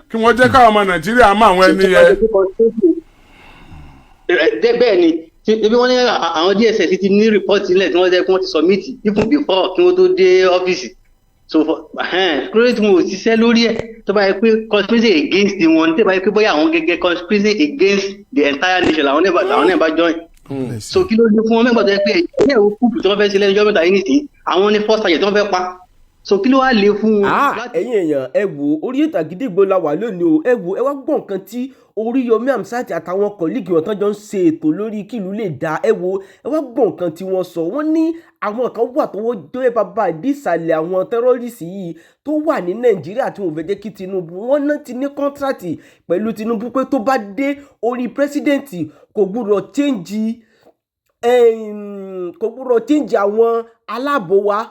Kí wọ́n jẹ́ káwọn ọmọ Nàìjíríà mọ àwọn ẹni yẹn. Bẹ́ẹ̀ ni, ebi wọ́n ní àwọn DSS ti ní report nílẹ̀ tí wọ́n jẹ́ kí wọ́n ti submit even before kí wọ́n tó dé ọ́fíìsì. So for kúrò tí wọn ò ṣiṣẹ́ lórí ẹ̀, tó bá yẹ pé conspiracy against wọn, tó bá yẹ pé bóyá àwọn gẹ́gẹ́ conspiracy against the entire nation làwọn náà bá join. So kí ló dé fún wọn mẹ́gbàá tó yẹ pé ẹ̀yìn ẹ̀rọ coup tí wọ́n fẹ́ ṣe lẹ́nu ọjọ́ 3 yìí nìsín, àwọn ní first target tí wọ́n fẹ́ pa? So kí ló wá lè fún wọn Ah, láti ẹ̀yin èèyàn, ẹ wò, orí ètò Àgídìgbò la wà lónìí o. Ẹ wò, ẹ wá gbọ́ nǹkan tí Oríyọmí Hamzat àtàwọn colleague wọn tán jọ ń ṣe ètò lórí kílùú lè dá. Ẹ wò, ẹ wá gbọ́ nǹkan tí wọ́n sọ. Wọ́n ní àwọn kan wà tó wọ́n jẹ́ bàbá ìdí ìsàlẹ̀ àwọn terrorist yìí tó wà ní Nàìjíríà tí wọ́n fẹ́ jẹ́ kí Tinubu. Wọ́n náà ti ní contract pẹ̀lú Tinubu pé tó bá dé orí president, kò gbúdọ̀ change àwọn aláàbò wa,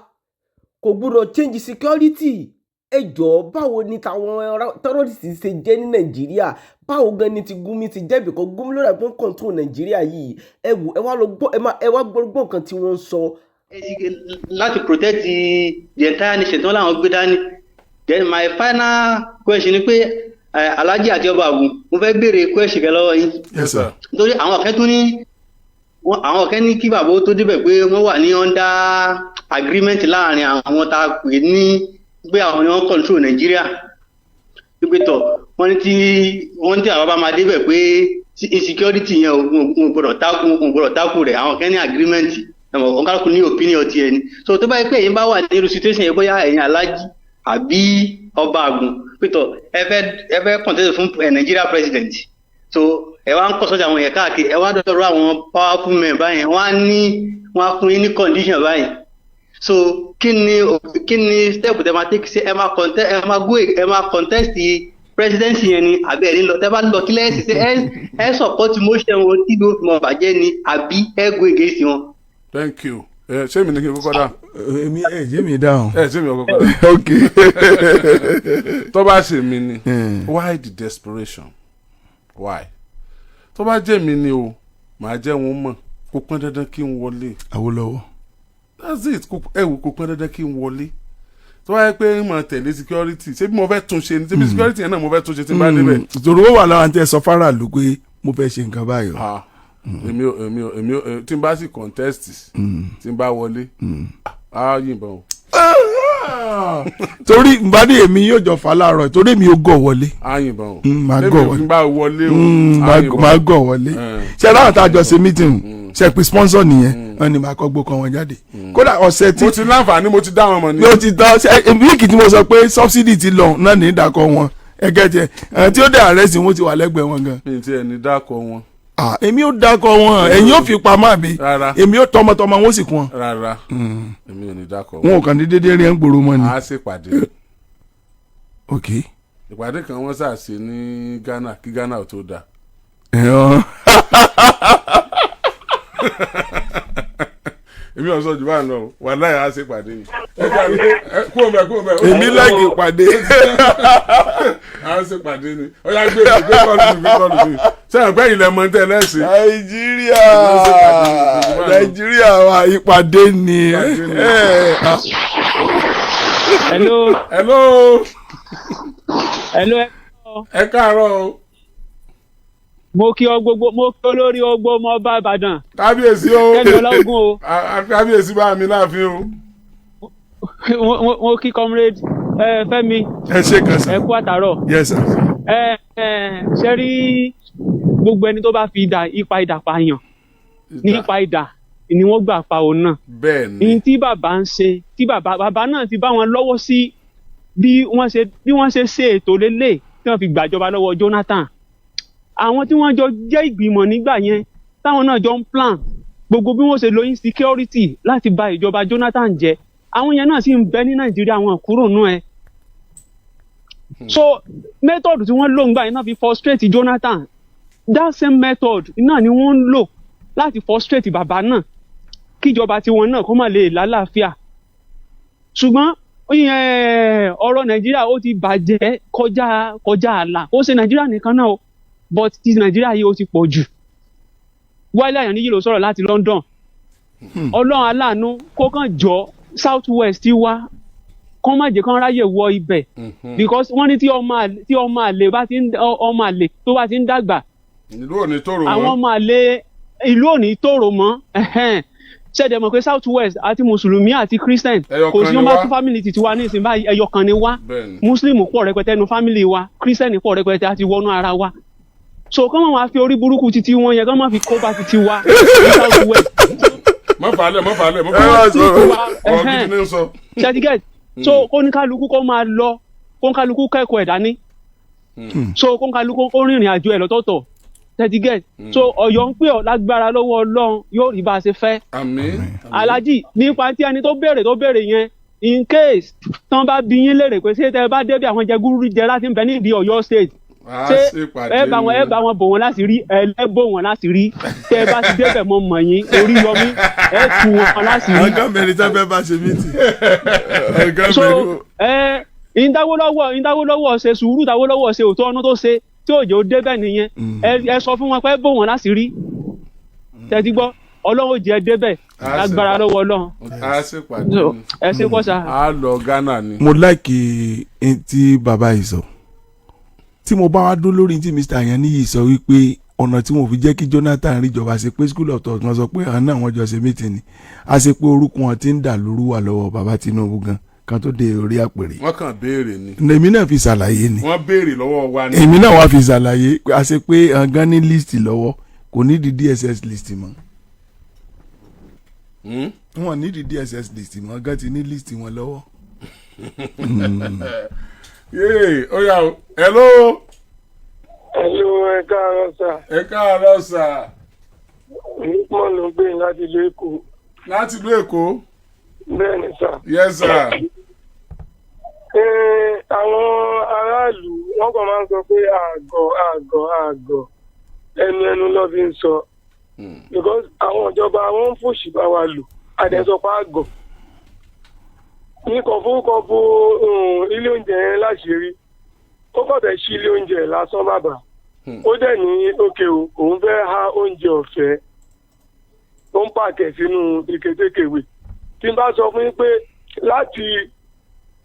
kò gbúdọ̀ change security. Ẹ jọ̀ọ́, báwo ni tàwọn terrorist ṣe jẹ́ ní Nàìjíríà? Báwo gan ni ti Gumi ti jẹ́? Bìkan Gumi ló rà pé ń control Nàìjíríà yìí. Ẹ wò, ẹ wá lọ gbọ́, ẹ wá gbọ́ nǹkan tí wọ́n ń sọ. Láti protect the entire nation tí wọ́n láwọn gbé dání. Then my final question ni pé, Alhaji àti Ọba Àgùn, mo fẹ́ béèrè question kan lọ́wọ́ yín. Yes, sir. Nítorí àwọn kan tún ní àwọn kan ní kí bàbá ó tó débẹ̀ pé wọ́n wà ní under agreement láàrin àwọn tá a pè ní pé àwọn ni wọ́n control Nàìjíríà, wípé tọ̀ wọ́n ní tí wọ́n ní tí àwọn bá máa débẹ̀ pé insecurity yẹn ò gbọ́dọ̀ tákù rẹ̀. Àwọn kan ní agreement, ẹ̀mọ̀ ọ̀kálùkù ní opinion tiẹ̀ ni. So tó bá yẹ pé ẹ̀yin bá wà ní irú situation yẹn, bóyá ẹ̀yin Alájí àbí Ọba Àgùn, pé tọ̀ ẹ fẹ́ contest fún Nigeria president, so ẹ wá ń kọ́ sọ́jà àwọn yẹn káàkiri, ẹ wá dọ̀rọ̀ àwọn powerful men báyìí, wọ́n á ní wọ́n á fún yín ní condition báyìí. So kí ni step tẹ máa take? Ṣe ẹ máa contest, ẹ máa contest presidency yẹn ni, àbí ẹ ní lọ? Tẹ bá lọ, kí lẹ́yìn ṣe? Ẹ support motion wọn tí ló fi mọ bàjẹ́ ni, àbí ẹ go against wọn? Thank you. Ẹ ṣé mi ní kí n kọ́kọ́ dá? Èmi ẹ jẹ́ mi dáhùn. Ẹ ṣé mi ò kọ́kọ́ dá? Ok. Tó bá ṣe mi ni, why the desperation? Why? Tó bá jẹ́ mi ni o, màá jẹ́ wọn mọ̀ kó pọ́n dandan kí n wọlé. Awólọ́wọ̀. That's it. Kò ẹ wò, kò pọ́n dandan kí n wọlé. Tó bá yẹ pé ń mọ̀ tẹ̀lé security, ṣé bí mo fẹ́ tún ṣe ni? Ṣé bí security yẹn náà mo fẹ́ tún ṣe tí n bá débẹ̀? Ìṣòro wà lára tí ẹ sọ fáráàlú pé mo fẹ́ ṣe nǹkan báyìí o. Ah, èmi ò tí n bá sì contest, tí n bá wọlé, á yìnbọn o. Torí nbá ní èmi yóò jọ fà láàárọ̀, torí èmi yóò gọ̀ wọlé. Á yìnbọn o. Máa Tẹ́mi gọ̀ ò wọlé. fi bá wọlé o, á yìnbọn. Máa gọ̀ wọlé. Ṣe aláwọ̀ tá a jọ ṣe meeting, ṣe pé sponsor nìyẹn, wọn ni màá kọ́ gbó kan wọn jáde. Kódà ọ̀sẹ̀ tí Mo ti láǹfààní, mo ti dá wọn mọ̀ ní. Ó ti tán. Ṣe week tí mo sọ pé subsidy ti lọ náà ní ìdàkọ wọn ẹgẹ tiẹ ẹ tí ó dé arrest wọn ti wà lẹ́gbẹ̀ẹ́ wọn gan. Mi ti ẹ̀ ní dákọ̀ wọn. Ah, èmi ò dákọ wọn, ẹ̀yin ò fi pamọ́ àbí? Rárá. Èmi ò tọmọtọmọ wọn sì kún wọn. Rárá, èmi ò ní dákọ̀. Wọn ò kàn ní déédéé rí ẹ ń gbòòrò mọ́ ni. Á ṣèpàdé. Ok. Ìpàdé kan wọ́n ṣàṣe ní Ghana kí Ghana ò tó dáa. Ẹ̀hán. Èmi ò sọ jù bá ń lọ o. Wàláhì, á ṣèpàdé ni. Ẹ jẹ́ ẹ kúrò bẹ́ẹ̀, kúrò bẹ́ẹ̀. Èmi like ìpàdé. Á ṣèpàdé ni. Ó yá, gbé mi, gbé kọ́ọ̀lù mi, gbé kọ́ọ̀lù mi. Sẹ́yìn pé ilẹ̀ mọ̀ ń tẹ̀ lẹ́sìn. Nàìjíríà, Nàìjíríà wa, ìpàdé ni. Ìpàdé ni. Ah. Hello. Hello. Hello. Ẹ káàárọ̀ o. Mo kí ọ gbogbo, mo kí olórí ogbó ọmọ ọba Ìbàdàn. Kábíyèsí o. Kẹ́mi Ọláògùn o. Kábíyèsí bá mi láàfin o. Mo kí comrade Fẹ́mi. Ẹ ṣe kan sir. Ẹ kú àtàrọ̀. Yes, sir. Ẹ ẹ ṣe rí, gbogbo ẹni tó bá fi idà ipa idà pààyàn, nípa idà ni wọ́n gbà pa òun náà. Bẹ́ẹ̀ ni. Ní tí bàbá ń ṣe, tí bàbá náà ti bá wọn lọ́wọ́ sí bí wọ́n ṣe ṣe ètò lélẹ̀ tí wọ́n fi gbàjọba lọ́wọ́ Jonathan, àwọn tí wọ́n jọ jẹ́ ìgbìmọ̀ nígbà yẹn, táwọn náà jọ ń plan gbogbo bí wọ́n ṣe lo insecurity láti ba ìjọba Jonathan jẹ́, àwọn yẹn náà sì ń bẹ ní Nàìjíríà, wọn kúrò nú ẹ. So method tí wọ́n lò ńgbà yẹn náà fi frustrate Jonathan, that same method náà ni wọ́n ń lò láti frustrate bàbá náà, kíjọba tiwọn náà kó má lè lálàáfíà. Ṣùgbọ́n ọ̀rọ̀ Nàìjíríà, ó ti bàjẹ́ kọjá ààlà. Ó ṣe Nàìjíríà nìkan náà o, but ti Nàìjíríà yìí, ó ti pọ̀ jù. Wálé Àyànníyì ló sọ̀rọ̀ láti London. Ọlọ́run aláàánú kó kàn jọ South West wá. Kán má jẹ́ kán ráyè wọ ibẹ̀, because wọ́n ní tí ọmọ àlè bá ti ń ọmọ àlè tó bá ti ń dàgbà, Ìlú ò ní tòrò àwọn mọ́. ọmọ àlè ìlú ò ní tòrò mọ́. Ẹ̀hẹ́n. Ṣẹ̀dẹ̀ mọ̀ pé South West, àti Mùsùlùmí àti Christian, Ẹyọ kò kan sí ni wọn bá wá. tún family titi wa ní ìsìn báyìí, ẹyọ kan ni wá. Muslim pọ̀ rẹpẹtẹ nu family wa, Christian pọ̀ rẹpẹtẹ, àti wọnú ara wa. So kọ́ máa fi orí burúkú titi wọn yẹn, kọ́ máa fi kó bá titi wa ní South West. Mọ́ fàálẹ̀, mọ́ fàálẹ̀, mọ́ Ẹ wá fàálẹ̀. sọ̀rọ̀. Ọ̀rọ̀ gidi ní sọ. Certificate, so kóníkálukú kó máa lọ, kóníkálukú kẹ́kọ̀ọ́ ẹ̀ dání, so kóníkálukú kó rìnrìn àjò ẹ̀ lọ́tọ̀ọ̀tọ̀. Certificate, so Ọ̀yọ́ ń pè ọ́, lágbára lọ́wọ́ Ọlọ́run, yóò rí bá a ṣe fẹ́. Àmín. Alhaji, nípa tí ẹni tó béèrè yẹn, in case tán bá bí yín léèrè pé ṣé tẹ bá débi àwọn jẹgúrú jẹrá tí ń bẹ nídìí Ọ̀yọ́ State, A ṣé ṣe pàdé. ẹ bá wọn bò wọn láti rí, ẹ lẹ bò wọn láti rí. Tẹ ẹ bá ti débẹ̀, mọ mọ̀ yín, Oríyọmí, ẹ tú wọn láti rí. Ọ̀gá mẹ́rin tá fẹ́ bá ṣe mítì. Ọ̀gá So mẹ́rin. ẹ ìdáwólọ́wọ́ ṣe sùúrù, dáwólọ́wọ́ ṣe òótọ́ ọ̀nà tó ṣe tí òjò débẹ̀ nìyẹn. Ẹ sọ fún wọn pé bò wọn láti rí. Tẹ́tí gbọ́, Ọlọ́run ó jẹ́ débẹ̀ lágbára lọ́wọ́ Ọlọ́run. A ṣe pàdé. So, ẹ ṣe kọ́ sa. A lọ Ghana ni. Mo like n tí bàbá yìí sọ. Tí mo bá wá dún lórí tí Mr. Ayaniyi sọ wípé ọ̀nà tí wọn ò fi jẹ́ kí Jonathan ríjọba ṣe, pé school of thought wọn sọ pé àwọn náà wọ́n jọ ṣe meeting ni, a ṣe pé orúkọ wọn ti ń dà lóru wà lọ́wọ́ bàbá Tinubu gan kan tó dé orí àpèrè. Wọ́n kàn béèrè ni. Èmi náà fi ṣàlàyé ni. Wọ́n béèrè lọ́wọ́ wa ni. Èmi náà wá fi ṣàlàyé pé a ṣe pé gan ní list lọ́wọ́, kò ní di DSS list mọ́. Wọn ní di DSS list mọ́, gan ti ní list wọn lọ́wọ́. Yéè, ó yá o. Hello. Hello, ẹ káàárọ̀ sà. Ẹ káàárọ̀ sà. Lukman ló ń gbé yín láti ìlú Èkó. Láti ìlú Èkó. Bẹ́ẹ̀ ni sà. Yes sir. Àwọn aráàlú wọ́n kàn máa ń sọ pé àgọ̀, àgọ̀, àgọ̀, ẹnu ẹnu ló fi ń sọ. Because àwọn ìjọba wọn ń fòṣì bá wa lò, àdẹ́sọpá àgọ̀. Ní kò forúkọ bo ilé oúnjẹ yẹn láṣìírí. Ó kàn fẹ́ ṣí ilé oúnjẹ lásán, bàbá. Ó dẹ̀ ní òkè o, òun fẹ́ há oúnjẹ ọ̀fẹ́. Ó ń pàkẹ́ sínú ike takeaway. Tí n bá sọ fún yín pé láti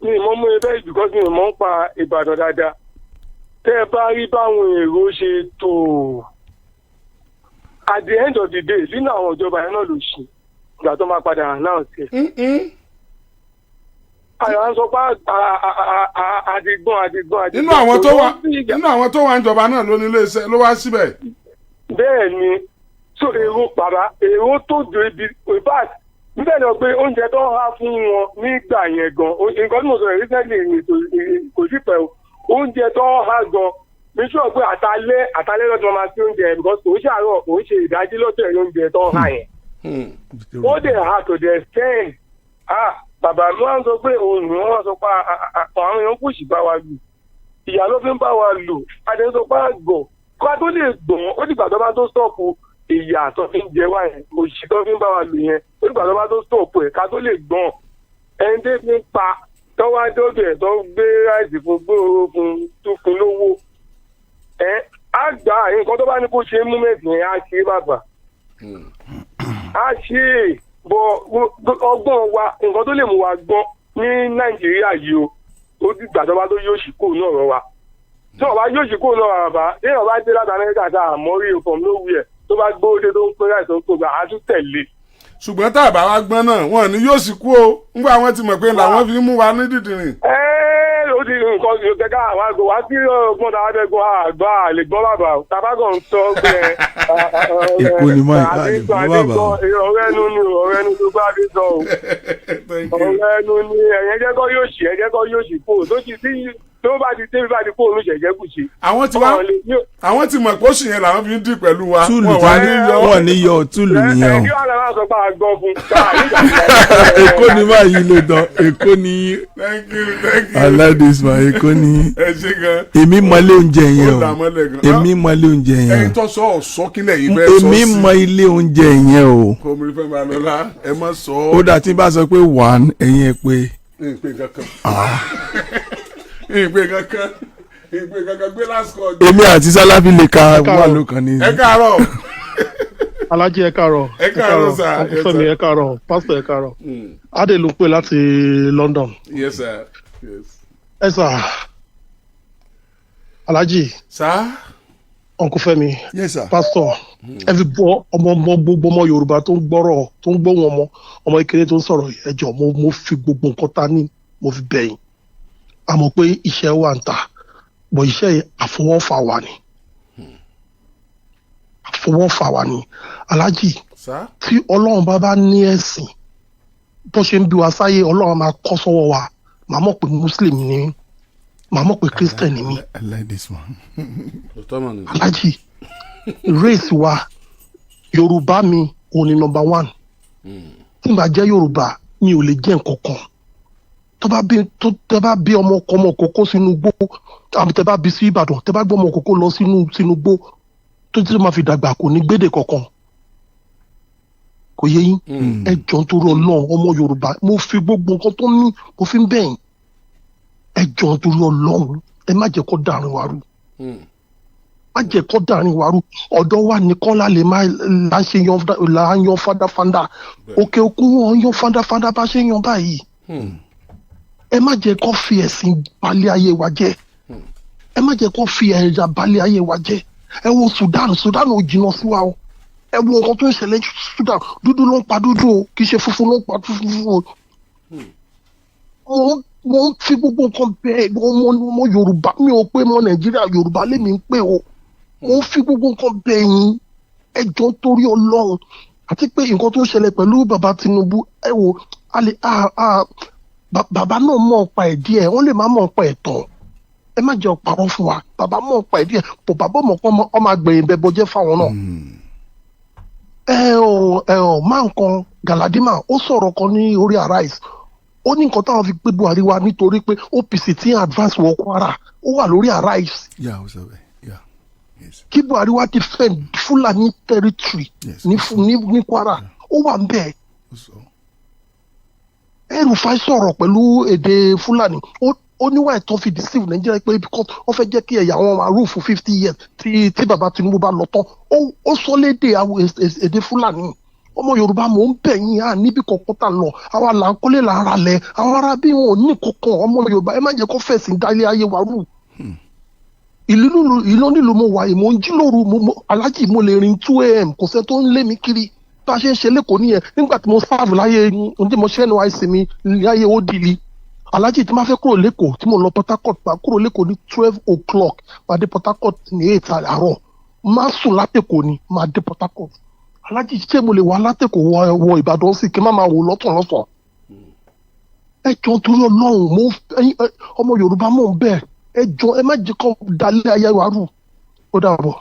mi ì mọ̀ mú ebẹ́, because mi ì mọ̀ ń pa Ìbàdàn dáadáa, tẹ́ ẹ bá rí báwọn èrò ṣe tó, at the end of the day, nínú àwọn ìjọba yẹn náà ló ṣe ìgbà tó máa padà announce ẹ̀. Àyà ń sọ pé àdìgbọ́n, àdìgbọ́n, àdìgbọ́n. Nínú àwọn tó wà níjọba náà ló ní ilé iṣẹ́ ló wá síbẹ̀. Bẹ́ẹ̀ ni. So èrò, bàbá, èrò tó ju ibi, in fact, níbẹ̀ ni wọ́n pé oúnjẹ tó ń há fún wọn nígbà yẹn gan, nǹkan tí mo sọ yẹn recently ni, kò sí pẹ́ o. Oúnjẹ tó ń há gan, mi sọ pé àtàlẹ́ àtàlẹ́ lọ́dún wọn máa sí oúnjẹ yẹn, because kò ń ṣàárọ̀, kò ń ṣe ìdájí lọ́tọ̀ ẹ̀ oúnjẹ tó ń há yẹn. Ó dẹ̀ ha to the extent, ah, bàbá mi wá ń sọ pé òun ni wọ́n sọ pé àwọn èèyàn kò sì bá wa lò, ìyá ló fi ń bá wa lò. Adé sọ pé àgọ̀ kó a tó lè gbọ̀n, ó dìgbà tó bá tó stop ìyà tó fi ń jẹ wá yẹn, òṣì tó fi ń bá wa lò yẹn, ó dìgbà tó bá tó stop ẹ̀ ká tó lè gbọ̀n. Ẹni tó fi ń pa tó wá dọ́dọ̀ ẹ̀, tó gbé rice fún, gbé oró fún, tó fún lówó ẹ, á gbà nǹkan tó bá ní kó ṣe moment yẹn, á ṣe, bàbá, á ṣe é. Bọ ọgbọ́n wa, nǹkan tó lè mú wa gbọ́n ní Nàìjíríà yìí o, ó dìgbà tó bá tó yóò ṣì kó náà rọ wa, tí wọn bá yóò ṣì kó náà, bàbá, téèyàn bá dé láti Amẹ́ríkà tá a mọ́ rí o, from nowhere, tó bá gbóde, tó ń pín rice, tó ń pín gbà, á tún tẹ̀lé. Ṣùgbọ́n tá a bá wá gbọ́n náà, wọn ní yóò sì kú o, ńgbà wọn ti mọ̀ pé làwọn fi ń mú wa ní dìdìrìn. Ẹ ó ti nǹkan kẹkẹ àwọn àgọ wá sí ọgbọ́n tá a fẹ́ gbọ́n, àgbà àlè gbọ́n, bàbá o, tabagọ̀ ń sọ pé. Èkó ni mọ́ ìka àlè gbọ́n, bàbá o. Ọ̀rẹ́ ẹnu ni, ọ̀rẹ́ ẹnu tó bá fi sọ o. Thank you. Ọ̀rẹ́ ẹnu ni ẹ̀yẹ́ jẹ́ kọ́ yóò ṣì, ẹ̀jẹ̀ kọ́ yóò ṣì kó tó ti sí, tó bá ti dé, bá ti kó òun ṣẹ̀jẹ̀ kù sí. Àwọn ti mọ̀ pé oṣù yẹn làwọn fi ń dì pẹ̀lú wa. Túlù Wọn tí wà ní yọ. wọ́n ní yọ túlù nìyẹn Ẹ o. kí wàá lọ máa sọ pé àgbọn fún. Èkó ni máa yí ló dán, Èkó ni. Thank you, thank you. I like this man, Èkó ni. Ẹ ṣe gan. Èmi mọlé oúnjẹ yẹn Ó dà o. mọ́lẹ̀ gan. Èmi mọlé oúnjẹ Ẹni yẹn. tó sọ ọ̀sọ́ kílẹ̀ yìí fẹ́ O sọ èmi sí. mọ ilé oúnjẹ yẹn o. Kòmìrì fẹ́ máa lọ́la, ẹ má sọ. Ó dà, tí n bá sọ pé one, ẹ̀yin ẹ pé. Ìpè kankan, ìpè kankan, ìpè kankan, gbé last call. Èmi àti Sáláfì lè ka wà lókan ní. Ẹ káàárọ̀. Alhaji, ẹ káàárọ̀. Ẹ káàárọ̀ sir. Uncle Yes, Fẹ́mi, sir. ẹ káàárọ̀. Pastor, ẹ káàárọ̀. Adé ló pè láti London. Yes sir. Yes. Ẹ sà, Alhaji, Sir. Uncle Fẹ́mi, Yes sir. Pastor, every bọ́ ọmọ ọmọ gbogbo ọmọ Yorùbá tó ń gbọ́rọ̀, tó ń gbóhùn ọmọ ọmọ ìkéré tó ń sọ̀rọ̀ yìí, ẹ jọ̀ọ́, mo fi gbogbo nǹkan ta ní mo fi bẹ̀ yín. Àmọ́ pé iṣẹ́ wà ń ta, bọ̀ iṣẹ́ yìí àfọwọ́fà wà ní. Àfọwọ́fà wà ní. Alhaji, Sir. tí Ọlọ́run bá ní ẹ̀sìn bó ṣe ń bí wa sáyé, Ọlọ́run máa kọ́ sọ́wọ́ wa, màá mọ̀ pé Muslim ni mí, màá mọ̀ pé Christian ni mí. I like this one. Òótọ́ mọ̀ ni. Alhaji, race wa, Yorùbá mi òun ni number one. Tí n bá jẹ́ Yorùbá, mi ò lè jẹ́ nǹkan kan. Tó bá bí ọmọ ọmọ kókó sínú igbó, àbí tẹ bá bí sí Ìbàdàn, tẹ bá gbọ́ ọmọ kókó lọ sínú igbó, tó tí tó máa fi dàgbà, kò ní gbédè kankan. Kò yé yín? Ẹ jọ̀ọ́, nítorí Ọlọ́run, ọmọ Yorùbá, mo fi gbogbo nǹkan tó ní mo fi ń bẹ̀yìn. Ẹ jọ̀ọ́, nítorí Ọlọ́run, ẹ má jẹ́ kó dàrin wa rú. Má jẹ́ kó dàrin wa rú. Ọ̀dọ́ wa nìkan la lè má la ṣe yan, la yan fandafanda. Òkè òkun wọn yan fandafanda bá ṣe yan báyìí. Ẹ má jẹ́ kó fi ẹ̀sìn balẹ̀ ayé wa jẹ́. Ẹ má jẹ́ kó fi ẹ̀yà balẹ̀ ayé wa jẹ́. Ẹ wo Sudan. Sudan ò jìnnà sí wa o. Ẹ wo nǹkan tó ń ṣẹlẹ̀ ní Sudan. Dúdú ló ń pa dúdú o, kì í ṣe funfun ló ń pa funfun o. Mo ń fi gbogbo nǹkan bẹ́ẹ̀. Ọmọ Yorùbá, mi ò pé ọmọ Nàìjíríà, Yorùbá lèmi ń pè o. Mo ń fi gbogbo nǹkan bẹ́ẹ̀ yín. Ẹ jọ̀ọ́, torí Ọlọ́run, àti pé nǹkan tó ń ṣẹlẹ̀ pẹ̀lú bàbá Tinubu, ẹ wo, a lè a a bàbá náà mọ̀ ọ̀pá ẹ̀ díẹ̀, wọ́n lè má mọ̀ ọ̀pá ẹ̀ tán. Ẹ má jẹ́ ọ̀parọ́ fún wa. Bàbá mọ̀ ọ̀pá ẹ̀ díẹ̀, bò bàbá mọ̀ pé ọmọ àgbẹ̀yìn bẹ bọjẹ́ fáwọn náà. Ẹ ò má nǹkan. Galadima ó sọ̀rọ̀ kan ní orí Arise. Ó ní nǹkan táwọn fi gbé Buhari wá nítorí pé OPC tí ń advance wọ Kwara. Ó wà lórí Arise. Yeah, ó sọ bẹ́ẹ̀, yeah, yes. Kí Buhari wá defend Fúlàní territory ní Kwara, ó wà ń bẹ́ẹ̀. Ó sọ. El-Rufai sọ̀rọ̀ pẹ̀lú èdè Fúlàní. Ó níwà ẹ̀tọ́ fi deceive Nàìjíríà pé because wọ́n fẹ́ jẹ́ kí ẹ̀yà wọn máa rule fún 50 years tí bàbá Tinubu bá lọ tán. Ó sọ lédè èdè Fúlàní. Ọmọ Yorùbá, mò ń bẹ̀ yín. À níbi kankan tá lọ, àwa là ń kólé, là ń ralẹ̀. Àwọn ará bí wọn ò ní kankan. Ọmọ Yorùbá, ẹ má jẹ́ kó fẹ̀sìn dálé ayé wa rú. Ìlú ìlú onílùú mo wà yìí, mo ń jí lóru. Mo alájì, mo lè rìn 2 a.m., kò sẹ́ tó ń lé mi kiri. Bá a ṣe ń ṣe lẹ́kọ̀ọ́ nìyẹn. Nígbà tí mo serve láyé, tí mo ṣe NYSC mi láyé Odili, alájì, tí ma fẹ́ kúrò lẹ́kọ̀ọ́ tí mo lọ Port Harcourt, máa kúrò lẹ́kọ̀ọ́ ní 12 o'clock, máa dé Port Harcourt ní 8 àárọ̀. Má sùn látẹ̀kọ̀ ni máa dé Port Harcourt. Alájì, ṣé mo lè wá látẹ̀kọ̀ wọ Ìbàdàn sí kí n má máa wò lọ́tàn lọ́sàn? Ẹ jọ̀ọ́, torí Ọlọ́run, mo ẹ̀yin, ọmọ Yorùbá, mò ń bẹ̀. Ẹ jọ̀ọ́, ẹ má jẹ́ kó dalẹ̀ ayé wa rú. Ó dàbọ̀.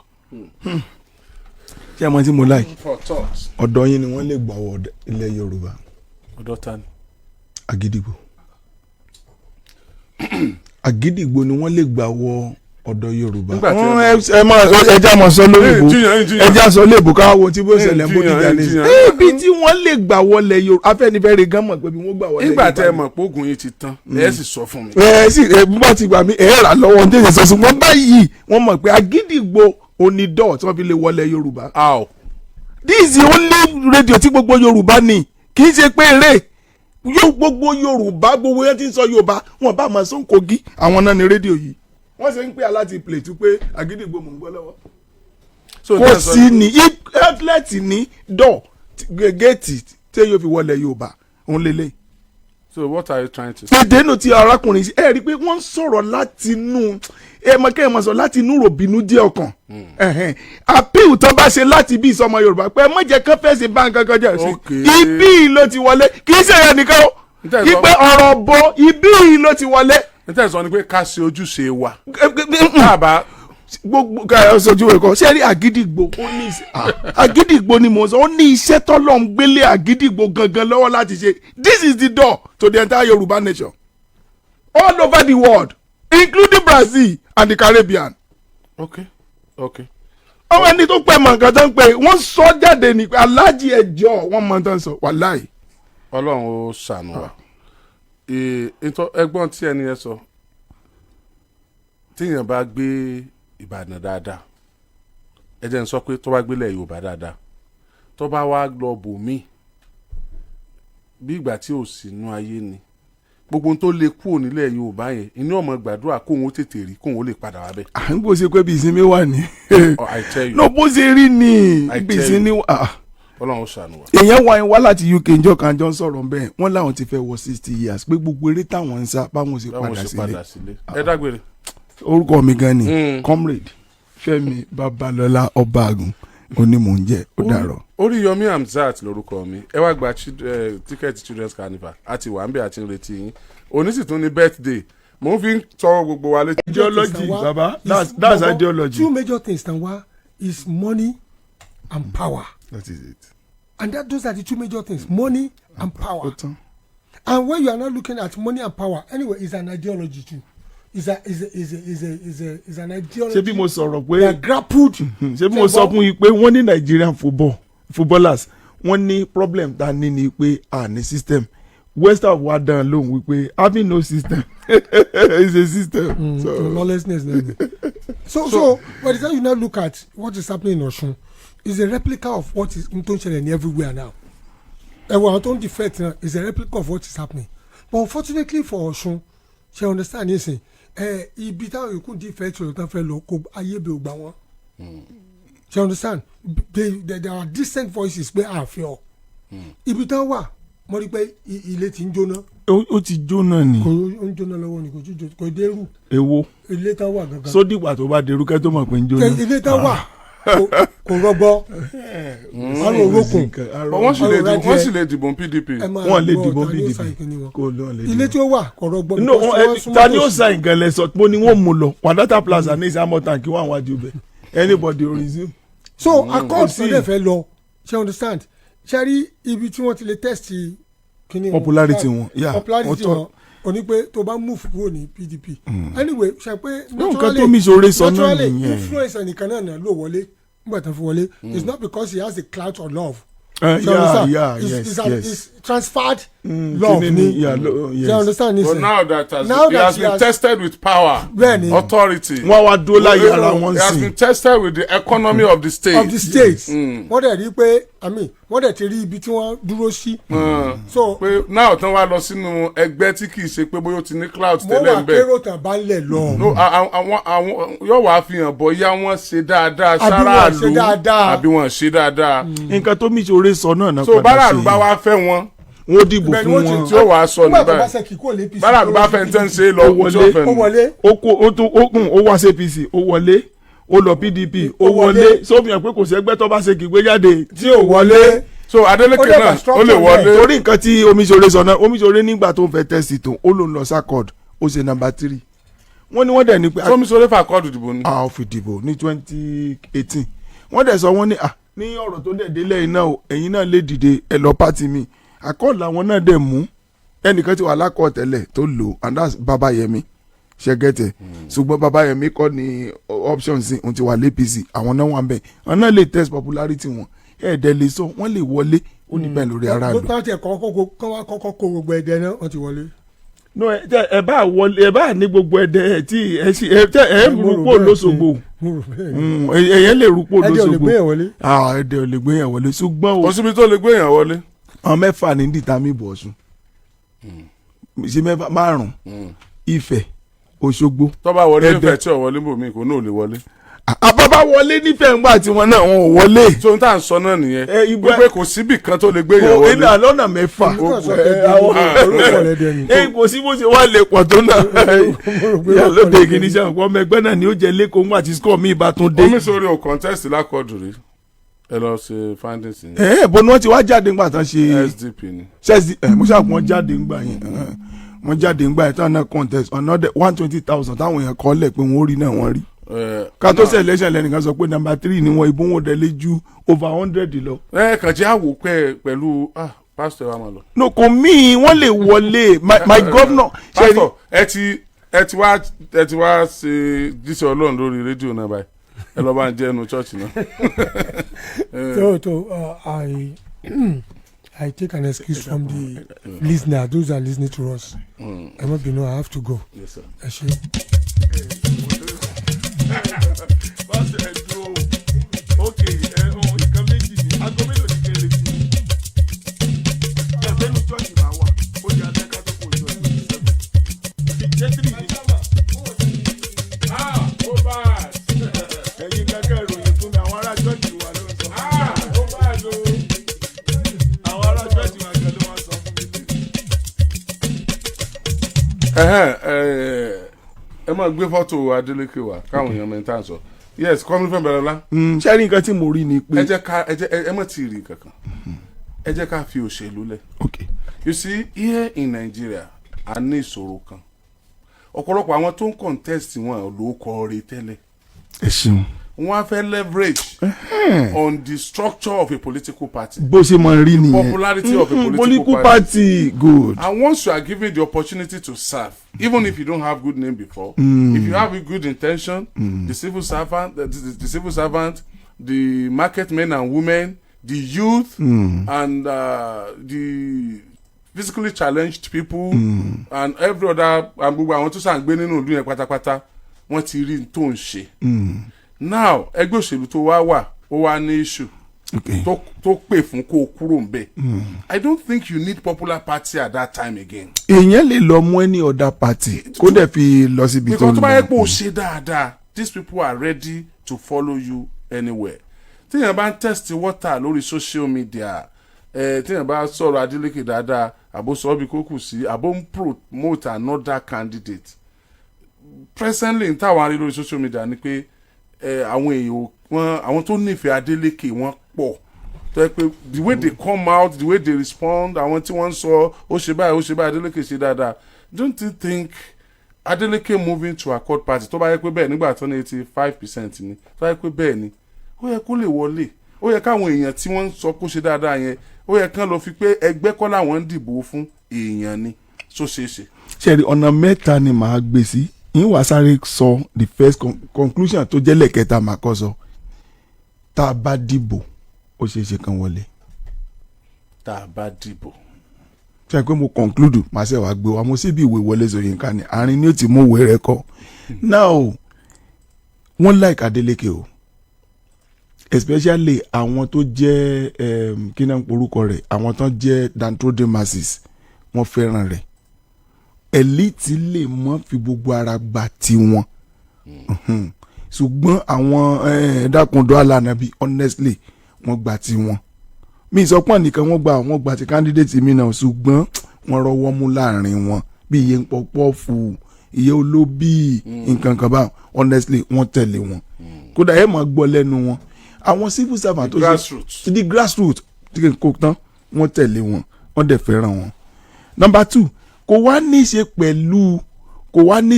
Ṣé ẹ mọ tí mo like? For thought. Ọ̀dọ̀ yín ni wọ́n lè gbà wọ ilẹ̀ Yorùbá. Ọ̀dọ̀ ta ni? Àgídìgbò, Àgídìgbò ni wọ́n lè gbà wọ ọ̀dọ̀ Yorùbá. Nígbà tí Ẹ máa ẹja mọ̀ sọ lórí Ẹ ìbò. jiyàn, ẹ jiyàn. Ẹja sọ léèbù ká wo tí bó Ẹ ṣẹlẹ̀ ń jiyàn, Bódìjà ẹ ní. jiyàn. Ibi tí wọ́n lè gbà wọlé Yorùbá, Afẹ́nifẹ́re gan mọ̀ pé bí wọ́n gbà wọlé Nígbà Yorùbá tẹ́ ẹ ni. mọ̀ pé oògùn yìí ti tán, ẹ sì sọ fún mi. Ẹ sì ẹ bó bá ti gbà mí, ẹ rà lọ́wọ́ ní tẹ̀sán sọ, ṣùgbọ́n báyìí wọ́n mọ̀ pé Àgídìgbò onídọ̀ tí wọ́n fi lè wọlé Yorùbá. How? This is the only radio tí gbogbo Yorùbá ní. Kì í ṣe pé eré yóò gbogbo Yorùbá, gbogbo yẹn ti ń sọ Yorùbá, wọn bá máa sọ Kogi, àwọn náà ní rédíò yìí. Wọ́n ṣe ń pè aláti Plateau pé Àgídìgbò mò ń gbọ́ lọ́wọ́. So Kò tẹ́ ẹ sọ sí ní outlet ní dọ̀ géètì tí yóò fi wọlé Yorùbá òun lélẹ̀. So what are you trying to say? Èdè nù ti arákùnrin sí, ẹ rí i pé wọ́n ń sọ̀rọ̀ láti inú ẹ mọ kẹ́ ẹ mọ sọ láti inú ròbìnú jẹ́ ọkàn. Appeal tán bá ṣe láti bí ìsọmọ Yorùbá pé ẹ má jẹ́ kán fẹ́ẹ́ ṣe bá nǹkan kan jẹ́ sí. Ibi ló ti wọlé, kì í ṣe ẹ̀yà nìkan o. Níta ìsọ- Ipe ọ̀rọ̀ bọ ibi ló ti wọlé. Níta ìsọ ni pé ká ṣe ojúṣe wa. Tá a bá Gbogbo ká ẹ sojú ẹ̀kọ́ ṣé rí Àgídìgbò, ó ní Àgídìgbò ni mò ń sọ. Ó ní iṣẹ́ tọ́lọ̀ ń gbélé Àgídìgbò gangan lọ́wọ́ láti ṣe. This is the door to the entire Yorùbá nation all over the world, including Brazil and the Caribbean. Okay. Ọmọ ẹni tó pẹ́ mọ̀ nǹkan tó ń pè, wọ́n sọ jáde ní aláàjì ẹjọ́, wọ́n mọ̀ tó ń sọ, wàláì. Ọlọ́run ó ṣàánú wa. Ẹgbọ́n tí ẹni yẹn sọ, tíyẹn bá gbé Ìbàdàn dáadáa, ẹ jẹ́ n sọ pé tó bá gbélé Yorùbá dáadáa, tó bá wá lọ bò míì, bí ìgbà tí ò sí inú ayé ni. Gbogbo ohun tó lè kúrò nílẹ̀ Yorùbá yẹn, inú ọmọ gbàdúrà kóun ó tètè rí, kóun ó lè padà wá bẹ́ẹ̀. À ń gbòòsè pé bí ìsinmi wà ní. Oh, I tell you. No, bó ṣe rí ni I bí tell ìsinmi wà. Ah. Ọlọ́run ó ṣàánú wa. Èèyàn wá wá láti UK njọ́ kan, jọ ń sọ̀rọ̀ bẹ́ẹ̀, wọ́n láwọn ti fẹ́ wọ 60 years, pé gbogbo eré táwọn ń sá, báwọn ṣe báwọn padà ṣe sílé. Padà sílé. Ẹ dágbére. Orúkọ mi gan ni Comrade Fẹ́mi Babalọ́lá Ọbaàgùn onímọ̀-oúnjẹ. Ó dàrọ̀. Oríyọmí Hamzat lórúkọ mi. Ẹ wá gba ticket Children's Carnival àti wà ń bẹ àti ń retí yín. Òní sì tún ní birthday, mò ń fi ń tọwọ́ gbogbo wa létí. Ideology, baba, that's ideology. Two major things tan wa is money and power. That is it. And that those are the two major things, money and power. Ó tán. And when you are not looking at money and power anyway, it's an ideology too. It's a is a is a is a is a is an ideology Ṣé bí mo sọ̀rọ̀ pé that grappled. Ṣé bí mo sọ fún yín pé wọ́n ní Nigerian footballers, wọ́n ní problem tá a ní ni pé a ní system. West Ham wa dán lóhùn wípé having no system is a system. So, lawlessness náà ni. So by the time you now look at what is happening in Osun, is a replica of what is n tó ń ṣẹlẹ̀ ní everywhere now. Ẹ wo àwọn tó ń defect now, is a replica of what is happening. But unfortunately for Osun, ṣe understand nísìn ẹ, ibi táwọn yòókù defect lọ tán fẹ́ lọ, kó ayé bẹ ò gbà wọ́n. Ṣe understand, there are distant voices pé àfẹ́ ọ ibi tán wà. Mo rí pé ilé ti ń jóná. Ó ti jóná ni. Kò, ó ń jóná lọ́wọ́ ni, kò tí jó, kò dérú. Èwo? Ilé tán wà gangan. Sódìgbà tó bá derú kẹ́ tó mọ̀ pé ń jóná. Ilé tán wà kò rọgbọ, àrò òrókùn. But wọ́n sì lè Ọ̀rọ̀ dìbò, wọ́n sì lè dìbò PDP. Ẹ máa Wọ́n lè gbọ́, dìbò ta ni ó PDP. sa ìpinnu wọn? Kò lọ lè Ilé dìbò. tí ó wà kò rọgbọ No, because wọ́n súnmọ́ ta ni ó tòsí. sa nǹkan lẹ sọ pé ni wọ́n mú lọ Wadata Plaza ní ìsàmọ́tàn kí wọ́n àwọn àjò bẹ̀, anybody resume. So accord Kò sí. tó dẹ̀ fẹ́ lọ, ṣe understand, ṣe rí ibi tí wọ́n ti lè test kíní wọn? Popularity wọn, yeah, Popularity wọ́n wọn o ní pé tó bá move kúrò ní PDP anyway, ṣe pé No, nǹkan tó mi ṣoore sọ náà naturally nìyẹn. influence ẹnìkan náà ló wọlé nígbà tó fi wọlé. It's not because he has the clout or love. Ṣe understand? It's transferred love kíní ni. Yeah, yes. Ṣe understand But nísìnyí? now that has, Now he that has he been tested with power, Bẹ́ẹ̀ni. authority. Wọ́n wá dúró láyé ara wọn He has sìn. been tested with the economy of the state. Of the state. Wọ́n dẹ̀ rí pé, I mean, wọ́n dẹ̀ ti rí ibi tí wọ́n dúró sí. So Pé náà tán wá lọ sínú ẹgbẹ́ tí kì í ṣe pé bóyá ó ti ní clout mo tẹ́lẹ̀ wà ń bẹ̀. kérò tàn bá ń lẹ̀ lọ. No, àwọn yóò wá fi hàn bóyá wọ́n ṣe dáadáa Àbí wọ́n sáràlú ṣe dáadáa. àbí wọ́n ṣe dáadáa. Nǹkan tó mi ṣoore sọ náà So padà báràlú sí. bá wá fẹ́ wọn, Wọ́n dìbò Ibẹ̀ ni fún wọ́n ti wọn. tí ó wàá sọ Nígbà tó níbẹ̀. bá ṣe kí kò lè APC. Báràlú bá fẹ́ tẹ́ ń ṣe é lọ, Ó tí ó wọlé. fẹ́ Ó nù. wọlé. Ó kó, ó tún, ó kùn, ó wá sí APC, ó wọlé, ó lọ PDP, ó Ó wọlé. wọlé. Sófin pé kò sẹ́gbẹ́ tó bá ṣe kì í gbé jáde Tí ò wọlé. So Adeleke Ó dẹ̀ náà bá ó lè structure wọlé. Torí nǹkan tí Omiṣore sọ náà, Omiṣore nígbà tó ń fẹ́ test tó, ó ló ń lọ s'Accord, ó ṣe number 3. Wọ́n ní wọ́n dẹ̀ ní pé Sọmisore f'Accord dìbò ni. A ò fi dìbò ní 2018. Wọ́n dẹ̀ sọ, wọ́n ní à ní ọ̀rọ̀ tó dẹ̀ délẹ̀ iná o, ẹ̀yin náà lè dìde ẹ lọ party mi. Accord làwọn náà dẹ̀ mú. Ẹnìkan ti wà l'Accord tẹ́lẹ̀ tó lò, and that's Babayẹmi ṣẹgẹtẹ, ṣùgbọ́n Babayẹmi kọ́ ni option sí òun ti wà l'APC. Àwọn náà wà ń bẹ̀, àwọn náà lè test popularity wọn. Ẹ̀ẹ́dẹ̀ lè sọ wọ́n lè wọlé, ó ní bẹ́ẹ̀ lórí aráàlú. Ló tán tiẹ̀ kọ́kọ́ kọ́ wá kọ́kọ́ kó gbogbo ẹ̀dẹ̀ náà, wọ́n ti wọlé. No, ẹ tẹ ẹ bá wọlé, ẹ bá ní gbogbo ẹdẹ ẹ tí ẹ sì ẹ tẹ ẹ Mo rò rúpò bẹ́ẹ̀. lóṣogbo. Mo rò bẹ́ẹ̀ ni. Ẹyẹ lè rúpò Ẹ̀dẹ̀ ò lè lóṣogbo. gbé yẹn wọlé. Ah, ẹdẹ ò lè gbé yẹn wọlé, ṣùgbọ́n o Kò síbi tó lè gbé èèyàn wọlé. Àwọn mẹ́fà ní dìtàmì ìbò Ọ̀ṣun, ṣe mẹ́fà, márùn, Ifẹ̀, Òṣogbo. Tó bá wọlé Ẹdẹ. nífẹ̀ẹ́ tí ò wọlé bòmí, kò náà ò lè wọlé. Àbábá wọlé nífẹ̀ẹ́ ńgbà tí wọn náà wọn ò wọlé. So n tá à ń sọ náà nìyẹn, Ẹ, wípé kò síbì kan tó lè gbé èèyàn Kò wọlé. èmi àlọ́nà mẹ́fà. Èmi kàn sọ Ẹ, pé orúkọ rẹ̀ dẹ̀ ni. Ẹ, kò sí bó ṣe wá lè pọ̀ tó náà. Mo rò pé Ìyá orúkọ lóde rẹ̀ kìíní sẹ́wọ̀n pọ̀ ọmọ ẹgbẹ́ náà ni ó jẹ lẹ́kọ̀ọ́ ńgbà tí score mi ìbá tún dé. Omiṣore ò contest l'Accord rí, ẹ lọ ṣe findings yẹn. Ẹ ẹ bó ni wọ́n ti wá jáde ńgbà tán ṣe SDP ni. Ṣẹ́ẹ̀sì ẹ̀, mo ṣáà wọ́n jáde ńgbà yẹn, wọ́n jáde ńgbà yẹn táwọn náà contest another 120,000 táwọn èèyàn kọ́ lẹ̀ pé wọ́n rí náà, wọ́n rí. Ká tó ṣe election, lẹ́nìkan sọ pé number 3 ni wọ́n, ìbò wọn dẹ̀ lé ju over 100 lọ. Ẹ kàn jẹ́ àwò pẹ́ pẹ̀lú, ah, pastor wa máa lọ. No, kò míì, wọ́n lè wọlé, my governor. Ṣe rí- Pastor, ẹ ti wá ṣe jíṣẹ́ Ọlọ́run lórí rédíò náà báyìí, ẹ lọ bá ń jẹ́ ẹnu church náà. So I take an excuse from the listener, those that are listening to us. Ẹ má bínú, I have to go. Yes, sir. Ẹ ṣé. Pásítọ̀, ẹ dúró o. Ok, ẹ ohun nǹkan méjì ni. Aago mélòó ni kí n retí? Ẹ fẹ́nu church máa wà. Ó di alẹ́ ká tó kó church. Ẹhẹ́n, ẹ máa gbé fọ́tò Adeleke wá káwọn èèyàn mẹ́ta sọ. Yes, kọ́mi fẹ́ bẹ̀rẹ̀ la. Ṣé rí nǹkan tí mo rí ni pé Ẹ jẹ́ ká ẹ jẹ́ ẹ má ti rí kankan, ẹ jẹ́ ká fi òṣèlú lẹ̀. You see, here in Nigeria, a ní ìṣòro kan. Ọ̀pọ̀lọpọ̀ àwọn tó ń contest, wọn ló kọ́ ọ́ tẹ́lẹ̀. Ẹ ṣeun. Wọ́n á fẹ́ leverage on the structure of a political party, Bó ṣe máa rí nìyẹn. popularity of a political political party. party, good. And once you are given the opportunity to serve, even if you don't have good name before, if you have a good intention, the civil servant, the civil servant, the market men and women, the youth, and the physically challenged people, and every other, and gbogbo àwọn tó sàn gbé nínú ìlú yẹn pátápátá, wọ́n ti rí n tó ń ṣe. Now, ẹgbẹ́ òṣèlú tó wá wà, ó wá ní issue tó pè fún kó o kúrò ńbẹ̀. I don't think you need popular party at that time again. Èèyàn lè lọ mú any other party kó dẹ̀ fi lọ síbi tó Because tó bá yẹ lọ. pé o ṣe dáadáa, these people are ready to follow you anywhere. Téèyàn bá ń test water lórí social media ẹ, téèyàn bá sọ̀rọ̀ Adeleke dáadáa, àbó sọ bí kò kù sí, àbó ń promote another candidate. Presently, n táwọn arí lórí social media ni pé ẹ àwọn èèyàn wọn, àwọn tó nífẹ̀ẹ́ Adeleke, wọ́n pọ̀ tó yẹ pé the way they come out, the way they respond, àwọn tí wọ́n ń sọ ó ṣe báyìí, ó ṣe báyìí, Adeleke ṣe dáadáa. Don't you think Adeleke moving to Accord Party, tó bá yẹ pé bẹ́ẹ̀ nígbà tó ní 85% ni, tó bá yẹ pé bẹ́ẹ̀ ni, ó yẹ kó lè wọlé? Ó yẹ káwọn èèyàn tí wọ́n ń sọ kó ṣe dáadáa yẹn, ó yẹ kán lọ fi pé ẹgbẹ́ kọ́ làwọn ń dìbò fún, èèyàn ni tó ṣeé ṣe. Ṣé rí, ọ̀nà mẹ́ta ni màá gbé sí yín. Wàá sáré sọ the first conclusion tó jẹ́ lẹ́kẹta màá kọ́ sọ. Tá a bá dìbò, ó ṣeé ṣe kan wọlé. Tá a bá dìbò. Ṣe pé mo conclude, màá ṣe wàá gbé wa mo síbi ìwé Wọlé Ṣóyínká ni àárín ni ó ti mú ìwé rẹ̀ kọ. Now, wọ́n like Adeleke o, especially àwọn tó jẹ́ kí náà ń porúkọ rẹ̀, àwọn tó jẹ́ downtrodden masses, wọ́n fẹ́ràn rẹ̀. Elite lè mọ́ fi gbogbo ara gba tiwọn. Ṣùgbọ́n àwọn dákúndọ́ alánàbí, honestly, wọ́n gba tiwọn. Mi ìsọpọ̀ nìkan wọ́n gba, wọ́n gba ti candidate mi náà, ṣùgbọ́n wọ́n rọwọ́ mú láàrin wọn bí iye ń pọpọ́ọ̀fù, iye olóbì, nǹkan kan báwọn. Honestly, wọ́n tẹ̀lé wọn. Kódà ẹ máa gbọ́ lẹ́nu wọn, àwọn civil servant tó ṣe Grassroots. The grassroots tí kò tán, wọ́n tẹ̀lé wọn, wọ́n dẹ̀ fẹ́ràn wọn. Number two, kò wá ní í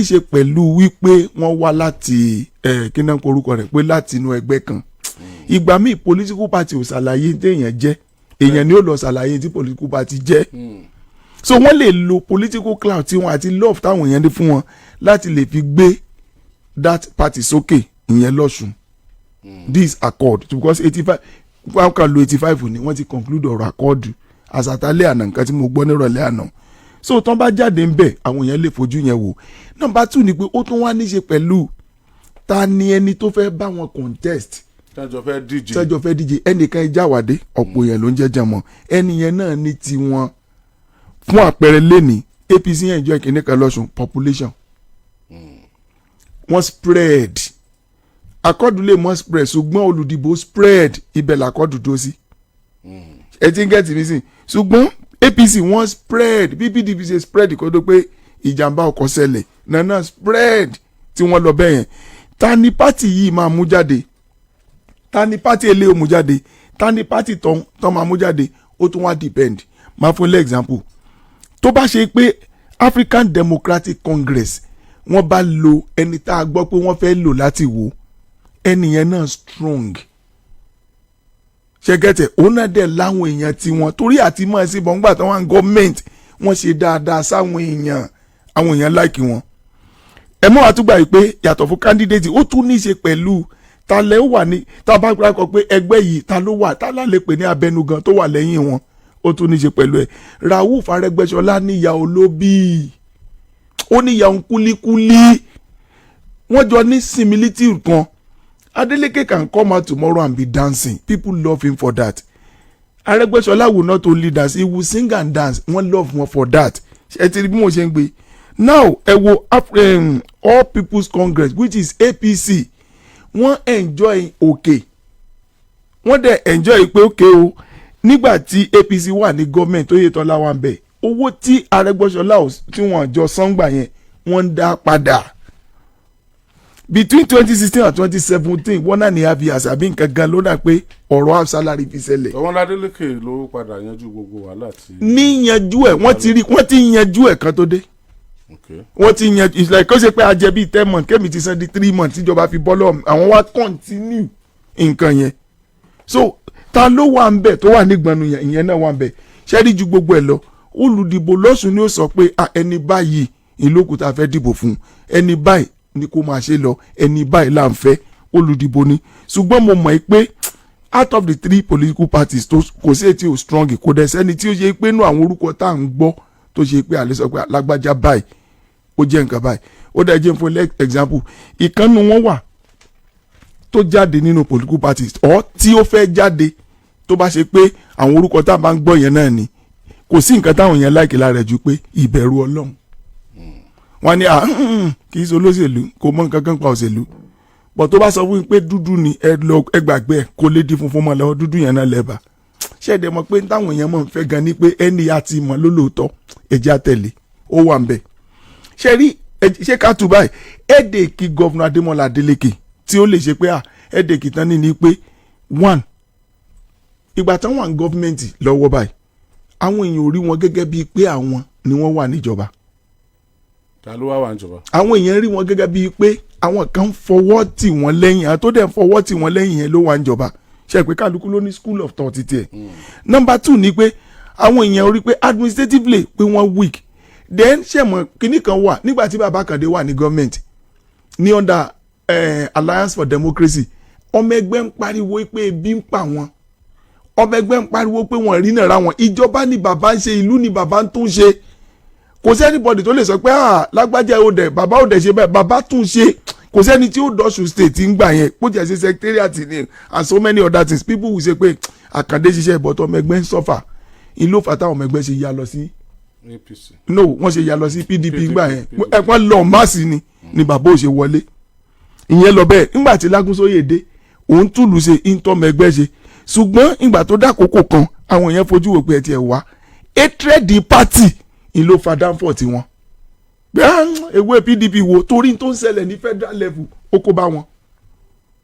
ṣe pẹ̀lú wípé wọ́n wá láti ẹ̀ kí náà korúkọ rẹ̀ pé láti inú ẹgbẹ́ kan. Ìgbà míì, political party ò ṣàlàyé téèyàn jẹ́, èèyàn ni ó lọ ṣàlàyé tí political party jẹ́. So wọ́n lè lo political clout tí wọ́n àti love táwọn èèyàn ní fún wọn láti lè fi gbé that party sókè, ìyẹn lọ́sùn, this Accord, because 85, wọ́n kàn lo 85 ni wọ́n ti conclude ọ̀rọ̀ Accord àsàtálẹ̀ àná, nǹkan tí mo gbọ́ nírọ̀lẹ́ àná. So tán bá jáde ń bẹ̀, àwọn èèyàn lè fojú yẹn wò. Number two ni pé ó tún wá níṣe pẹ̀lú ta ni ẹni tó fẹ́ bá wọn contest, Tẹ́jọ́ fẹ́ díje. Tẹ́jọ́ fẹ́ díje. Ẹnìkan ìjáwádé, ọ̀pọ̀ èèyàn ló ń jẹ́jẹ́ mọ́ ẹni yẹn náà ní tiwọn. Fún àpẹẹrẹ, lẹ́ni APC yẹn enjoy kìíní kan lọ́sùn, population wọ́n spread. Accord lè mọ́ spread, ṣùgbọ́n olùdìbò spread, ibẹ̀ l'Accord dúró sí. Ẹ ti ń get mi sìn? Ṣùgbọ́n APC, wọ́n spread bí PDP ṣe spread kó tó pé ìjàmbá ọkọ̀ ṣẹlẹ̀ nana spread tí wọ́n lọ bẹ́yẹn. Ta ni party yìí máa mú jáde? Ta ni party eléyìí mú jáde? Ta ni party tán máa mú jáde? Ó tún wá depend. Máa fún ilé example. Tó bá ṣe pé African Democratic Congress, wọ́n bá lo ẹni tá a gbọ́ pé wọ́n fẹ́ lò láti wò, ẹni yẹn náà strong, ṣẹgẹtẹ, òun náà dẹ̀ láwọn èèyàn tiwọn, torí àti mọ̀ sí bọ̀ ńgbà tí wọ́n gọ́ọ̀mẹ̀ntì, wọ́n ṣe dáadáa sáwọn èèyàn, àwọn èèyàn like wọn. Ẹ mọ́ wàá tún gbà yìí pé yàtọ̀ fún candidate, ó tún ní í ṣe pẹ̀lú ta lẹ́ wà ní tá a bá gbà kọ pé ẹgbẹ́ yìí, ta ló wà, ta lá lè pè ní abẹnugan tó wà lẹ́yìn wọn. Ó tún ní í ṣe pẹ̀lú ẹ̀. Rauf Arẹ́gbẹ́ṣọlá níyà olóbì, ó níyà kúlíkúlí, wọ́n jọ ní similitude kan. Adeleke can come out tomorrow and be dancing, people love him for that. Arẹ́gbẹ́ṣọlá will not only dance, he will sing and dance. Wọ́n love wọn for that. Ẹ ti rí bí mo ṣe ń gbé. Now, ẹ wo All People's Congress, which is APC, wọ́n enjoy òkè, wọ́n dẹ̀ enjoy pé òkè o. Nígbà tí APC wà ní gọ́ọ̀mẹ̀ntì, Oyètọ́lá wà ń bẹ̀. Owó tí Arẹ́gbẹ́ṣọlá tí wọ́n jọ sangbà yẹn, wọ́n ń dá padà between 2016 and 2017, 1.5 years àbí nǹkan gan ló dà pé ọ̀rọ̀ half salary fi ṣẹlẹ̀. Ọwọ́n Adeleke ló padà yanjú gbogbo wàhálà tí. Níyanjú ẹ̀, wọ́n ti rí, wọ́n ti yanjú ẹ̀ kan tó dé. Wọ́n ti yanjú. It's like kó ṣe pé a jẹ bíi 10 months, kémi ti san di 3 months, tíjọba fi bọ́ lọ́wọ́ àwọn, wá continue nǹkan yẹn. So ta ló wà ń bẹ̀ tó wà nígbọnnu yẹn? Ìyẹn náà wà ń bẹ̀. Ṣẹ́rí ju gbogbo ẹ̀ lọ, olùdìbò lọ́sùn ni ó sọ pé, ah, ẹni báyìí ìlókùtà fẹ́ dìbò fún, ẹni báyìí ni kó máa ṣe lọ, ẹni báyìí là ń fẹ́. Olùdìbò ni. Ṣùgbọ́n mo mọ̀ pé out of the three political parties tó kò sí ètí ò strong, kò dẹ̀ sẹ́ni tí ó ṣe pé inú àwọn orúkọ tá à ń gbọ́ tó ṣe pé àlẹ́ sọ pé lágbájá báyìí, ó jẹ́ nǹkan báyìí. Ó dẹ̀ jẹ́ fún example, ìkànnì wọn wà tó jáde nínú political parties or tí ó fẹ́ jáde, tó bá ṣe pé àwọn orúkọ tá a bá ń gbọ́ yẹn náà ni, kò sí nǹkan táwọn yẹn láìkí lára ẹ̀ ju pé ìbẹ̀rù Ọlọ́run. Wọ́n ní, ah, kì í ṣe olóṣèlú, kò mọ nǹkan kan pa òṣèlú bọ̀. Tó bá sọ fún mi pé dúdú ni, ẹ lọ, ẹ gbàgbé ẹ, kó lè di funfun mọ́ lọ́wọ́. Dúdú yẹn náà lẹ́bàá ṣẹ̀dẹ̀ mọ̀ pé táwọn èèyàn mọ̀ ń fẹ́ gan ni pé ẹni àti ìmọ̀ lólóòótọ́, ẹ̀jẹ̀ àtẹ̀lé ó wà ń bẹ̀. Ṣe rí, ṣé ká tù báyìí, ẹ̀ẹ́dẹ̀kì Governor Adémọ́lá Adélékè tí ó lè ṣe pé à ẹ̀ẹ́dẹ̀kì tán ní ni pé one, ìgbà táwọn wà ní gọ́ọ̀mẹ̀ntì lọ́wọ́ báyìí, àwọn èèyàn ò rí wọn gẹ́gẹ́ bíi pé àwọn ni wọ́n wà níjọba. Ta ló wá wà níjọba? Àwọn èèyàn rí wọn gẹ́gẹ́ bíi pé àwọn kan ń fọwọ́ tì wọ́n lẹ́yìn. Àwọn tó dẹ̀ ń fọwọ́ tì wọ́n lẹ́yìn yẹn ló wà níjọba. Ṣe pé kálukú ló ní school of thought tiẹ̀. Number two ni pé àwọn èèyàn rí pé administratively pé wọ́n weak. Then ṣe mọ̀ kinní kan wà, nígbà tí bàbá Kàndé wà ní gọ́ọ̀mẹ̀ntì ní under Alliance for Democracy, ọmọ ẹgbẹ́ ń pariwo pé ebi ń pa wọn, ọmọ ẹgbẹ́ ń pariwo pé wọ́n rí náà ra wọn. Ìjọba ni bàbá ń ṣe, ìlú ni bàbá ń tún ṣe. Kò sí anybody tó lè sọ pé, ah, lágbájá ò dẹ̀, bàbá ò dẹ̀ ṣe bẹ́ẹ̀, bàbá tún ṣe. Kò sẹ́ni tí ó dọ̀ṣù State ń gbà yẹn, bó tiẹ̀ ṣe secretariat ni and so many other things. People will say pé Àkàndé ṣiṣẹ́ ìbọ̀tọ̀, ọmọ ẹgbẹ́ ń suffer. Ìlú fàtà ọmọ ẹgbẹ́ ṣe ya lọ sí APC. No, wọ́n ṣe ya lọ sí PDP gbà yẹn. Ẹ̀pọ́n lọ máàsì ni bàbá ò ṣe wọlé. Ìyẹn lọ bẹ́ẹ̀. Nígbà tí Lágúnsóyè dé, òun túlù ṣe, ìtọ́mọ ẹgbẹ́ ṣe. Ṣùgbọ́n ìgbà tó dákòókò kan, àwọn èèyàn fojú wò pé ẹ tiẹ̀ wá, hatred party ìlò fa downfall tiwọn pé, ah, ewé PDP wo, torí tó ń ṣẹlẹ̀ ní federal level, ó kó bá wọn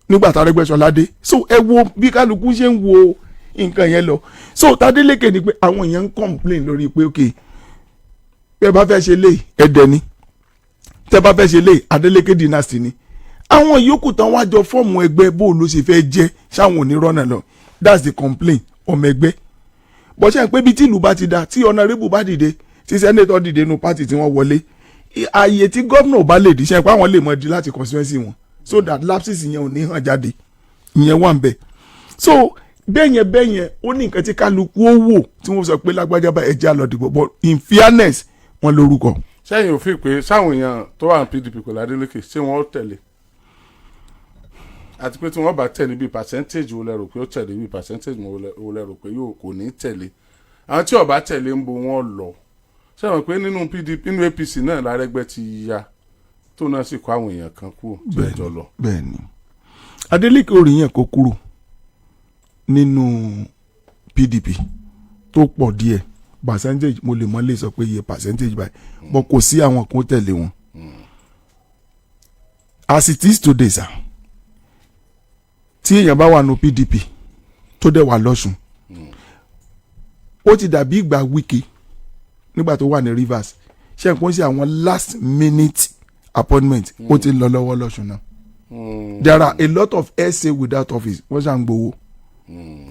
nígbà tá Arẹ́gbẹ́ṣọlá dé. So ẹ wo bí kálukú ṣe ń wo nǹkan yẹn lọ. So Tadélékè ni pé àwọn èèyàn ń complain lórí pé, ok, bẹ́ẹ̀ bá fẹ́ ṣe lé ẹ̀dẹ̀ ni, tẹ́ bá fẹ́ ṣe lé Adeleke dynasty ni, àwọn yòókù tán wá jọ form ẹgbẹ́, bó ló ṣe fẹ́ jẹ́ sáwọn onírọ́nà lọ? That's the complaint ọmọ ẹgbẹ́. Bó ṣe ń pé bí tí ìlú bá ti da, tí honourable bá dìde, tí senator dìde nu party tí wọ́n wọlé, ààyè tí gómìnà bá lè díṣẹ́ pé àwọn lè mọ di láti constituency wọn, so that lapses yẹn ò ní hàn jáde. Ìyẹn wà ń bẹ̀. So bẹ́ẹ̀ yẹn, bẹ́ẹ̀ yẹn, ó ní nǹkan tí kálukú ó wò tí wọ́n sọ pé lágbájá bá ẹja lọ dìbò. But in fairness, wọ́n lórúkọ. Sẹ́yìn òfin pé sáwọn èèyàn tó wà ní PDP pẹ̀lú Adeleke, ṣé wọ́n tẹ̀lé? Àti pé tí wọ́n bá tẹ̀lé, bíi percentage wo lẹ rò pé ó tẹ̀lé? Bíi percentage wo lẹ rò pé yóò kò ní tẹ̀lé? Àwọn tí ó bá tẹ̀lé, ń bo wọ́n lọ? Sẹ́wọ̀n pé nínú PDP, nínú APC náà lárẹ́gbẹ́ ti ya, tó náà sì kó àwọn èèyàn kan kú tí ó jọ lọ. Bẹ́ẹ̀ni, Adeleke ò rí yẹn kó kúrò nínú PDP tó pọ̀ díẹ̀. Percentage, mo lè mọ̀ lè sọ pé iye percentage báyìí, but kò sí àwọn kan tẹ̀lé wọn as it is today, sir. Tí èèyàn bá wà nù PDP tó dẹ̀ wà lọ́sùn, ó ti dàbí ìgbà Wike nígbà tó wà ní Rivers. Ṣé nǹkan ṣe àwọn last minute appointment, ó ti lọ lọ́wọ́ lọ́sùn náà. There are a lot of SA without office, wọ́n ṣà ń gbowó.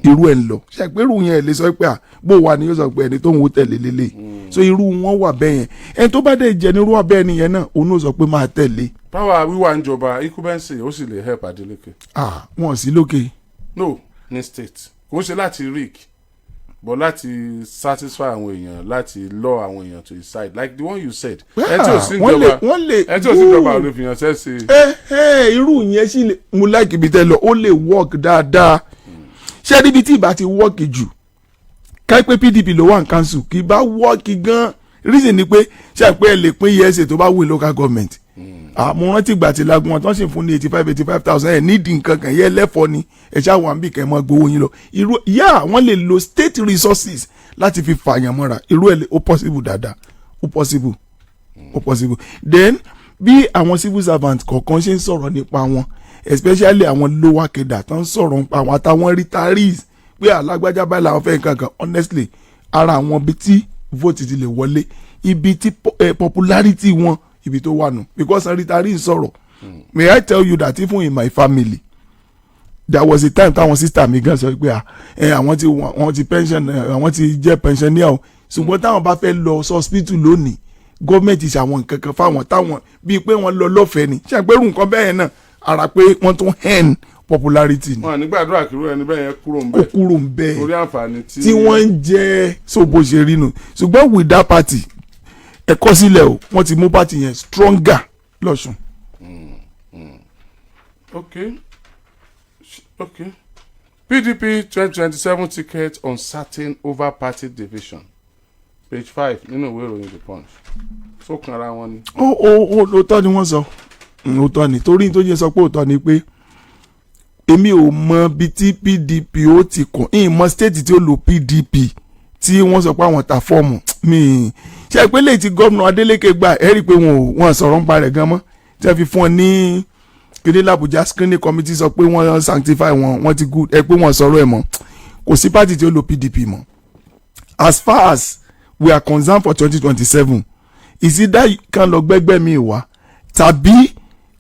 Irú ẹ̀ ń lọ ṣe pé irú yẹn lè sọ pé à bó wà ní, yóò sọ pé ẹni tó ń wo tẹ̀lé lélẹ̀. So irú wọn wà bẹ́ẹ̀ yẹn. Ẹni tó bá dẹ̀ jẹ́ nírú abẹ́ nìyẹn náà, òun náà sọ pé máa tẹ̀lé. Power wíwà ń jọba, incumbency, ó sì lè help Adeleke. Ah, wọn sí lókè. No, ní state, kò ń ṣe láti rig, but láti satisfy àwọn èèyàn, láti lure àwọn èèyàn to his side, like the one you said. Ẹ tí ò sí wọ́n lè ìjọba, wọ́n lè ẹ tí ò sí ìjọba ò lè fìyàn sẹ́ sí. Ẹ ẹ, irú yẹn sì lè mú like ibi tẹ lọ, ó lè work dáadáa. Ṣé níbi tí ìbá ti work jù, káyipẹ́ PDP ló wà ní council, kì í bá work gan. Reason ni pé ṣe àpé ẹ lè pín ESA tó bá wù ní local government. Ah, mo rántí ìgbà tí lagun wọn tó ń sì fún ní 85,000 ẹ̀ nídìí nǹkan kan yẹ lẹ́fọ̀ọ́ ni ẹ̀ ṣáà wà ń bì kẹ́ ẹ mọ́ gbowó yín lọ. Irú yá wọ́n lè lo state resources láti fi fààyàn mọ́ra. Irú ẹ̀ ó possible dáadáa, ó possible, ó possible. Then bí àwọn civil servant kọ̀ọ̀kan ṣe ń sọ̀rọ̀ nípa wọn, especially àwọn lower cadre tó ń sọ̀rọ̀ nípa àwọn àtàwọn retirees pé alágbájá báyìí làwọn fẹ́ nǹkan kan, honestly, ara àwọn ibi tí vote ti lè wọlé, ibi tí popularity wọn, ibi tó wà nù, because àwọn retirees sọ̀rọ̀. May I tell you that even in my family there was a time táwọn sister mi gan sọ pé, ah, ẹ àwọn ti wọ́n ti pension, àwọn ti jẹ́ pensioner o, ṣùgbọ́n táwọn bá fẹ́ lọ hospital lónìí, gọ́ọ̀mẹ̀ntì ṣe àwọn nǹkan kan fáwọn táwọn bíi pé wọ́n lọ lọ́fẹ̀ẹ́ ni. Ṣé àgbẹ̀rù nǹkan bẹ́ẹ̀ náà, ara pé wọ́n tún earn popularity ni. Wọn à ní gbàdúrà kí irú ẹni bẹ́ẹ̀ yẹn kúrò ń kó bẹ̀ kúrò ń bẹ́ẹ̀ torí àǹfààní tí tí wọ́n ń jẹ́. So bó ṣe rí nu. Ṣùgbọ́n with that party, ẹ kọ́ sílẹ̀ o, wọ́n ti mú party yẹn stronger lọ́sùn. Okay, PDP 2027 ticket uncertain over party division, page 5 nínú ìwé ìròyìn The Punch. Tó kanra wọn ni. Ó òótọ́ ni wọ́n sọ. Òótọ́ ni, torí tó jẹ́ sọ pé òótọ́ ni pé èmi ò mọ bí tí PDP ó ti kàn ìyìn mọ state tí ó lo PDP tí wọ́n sọ pé àwọn ta fọ́ọ̀mù mi. Ṣe pé lè ti gómìnà Adeleke gbà, ẹ rí i pé wọn ò wọ́n sọ̀rọ̀ nípa rẹ̀ gan mọ́, tí wọ́n fi fún ọ ní kéde l'Abuja, screening committee sọ pé wọ́n sanctify wọn, wọ́n ti good, ẹ pé wọ́n sọ̀rọ̀ ẹ̀ mọ́. Kò sí party tí ó lo PDP mọ́ as far as we are concerned for 2027. Is either kan lọ gbẹ́gbẹ́ mi wá tàbí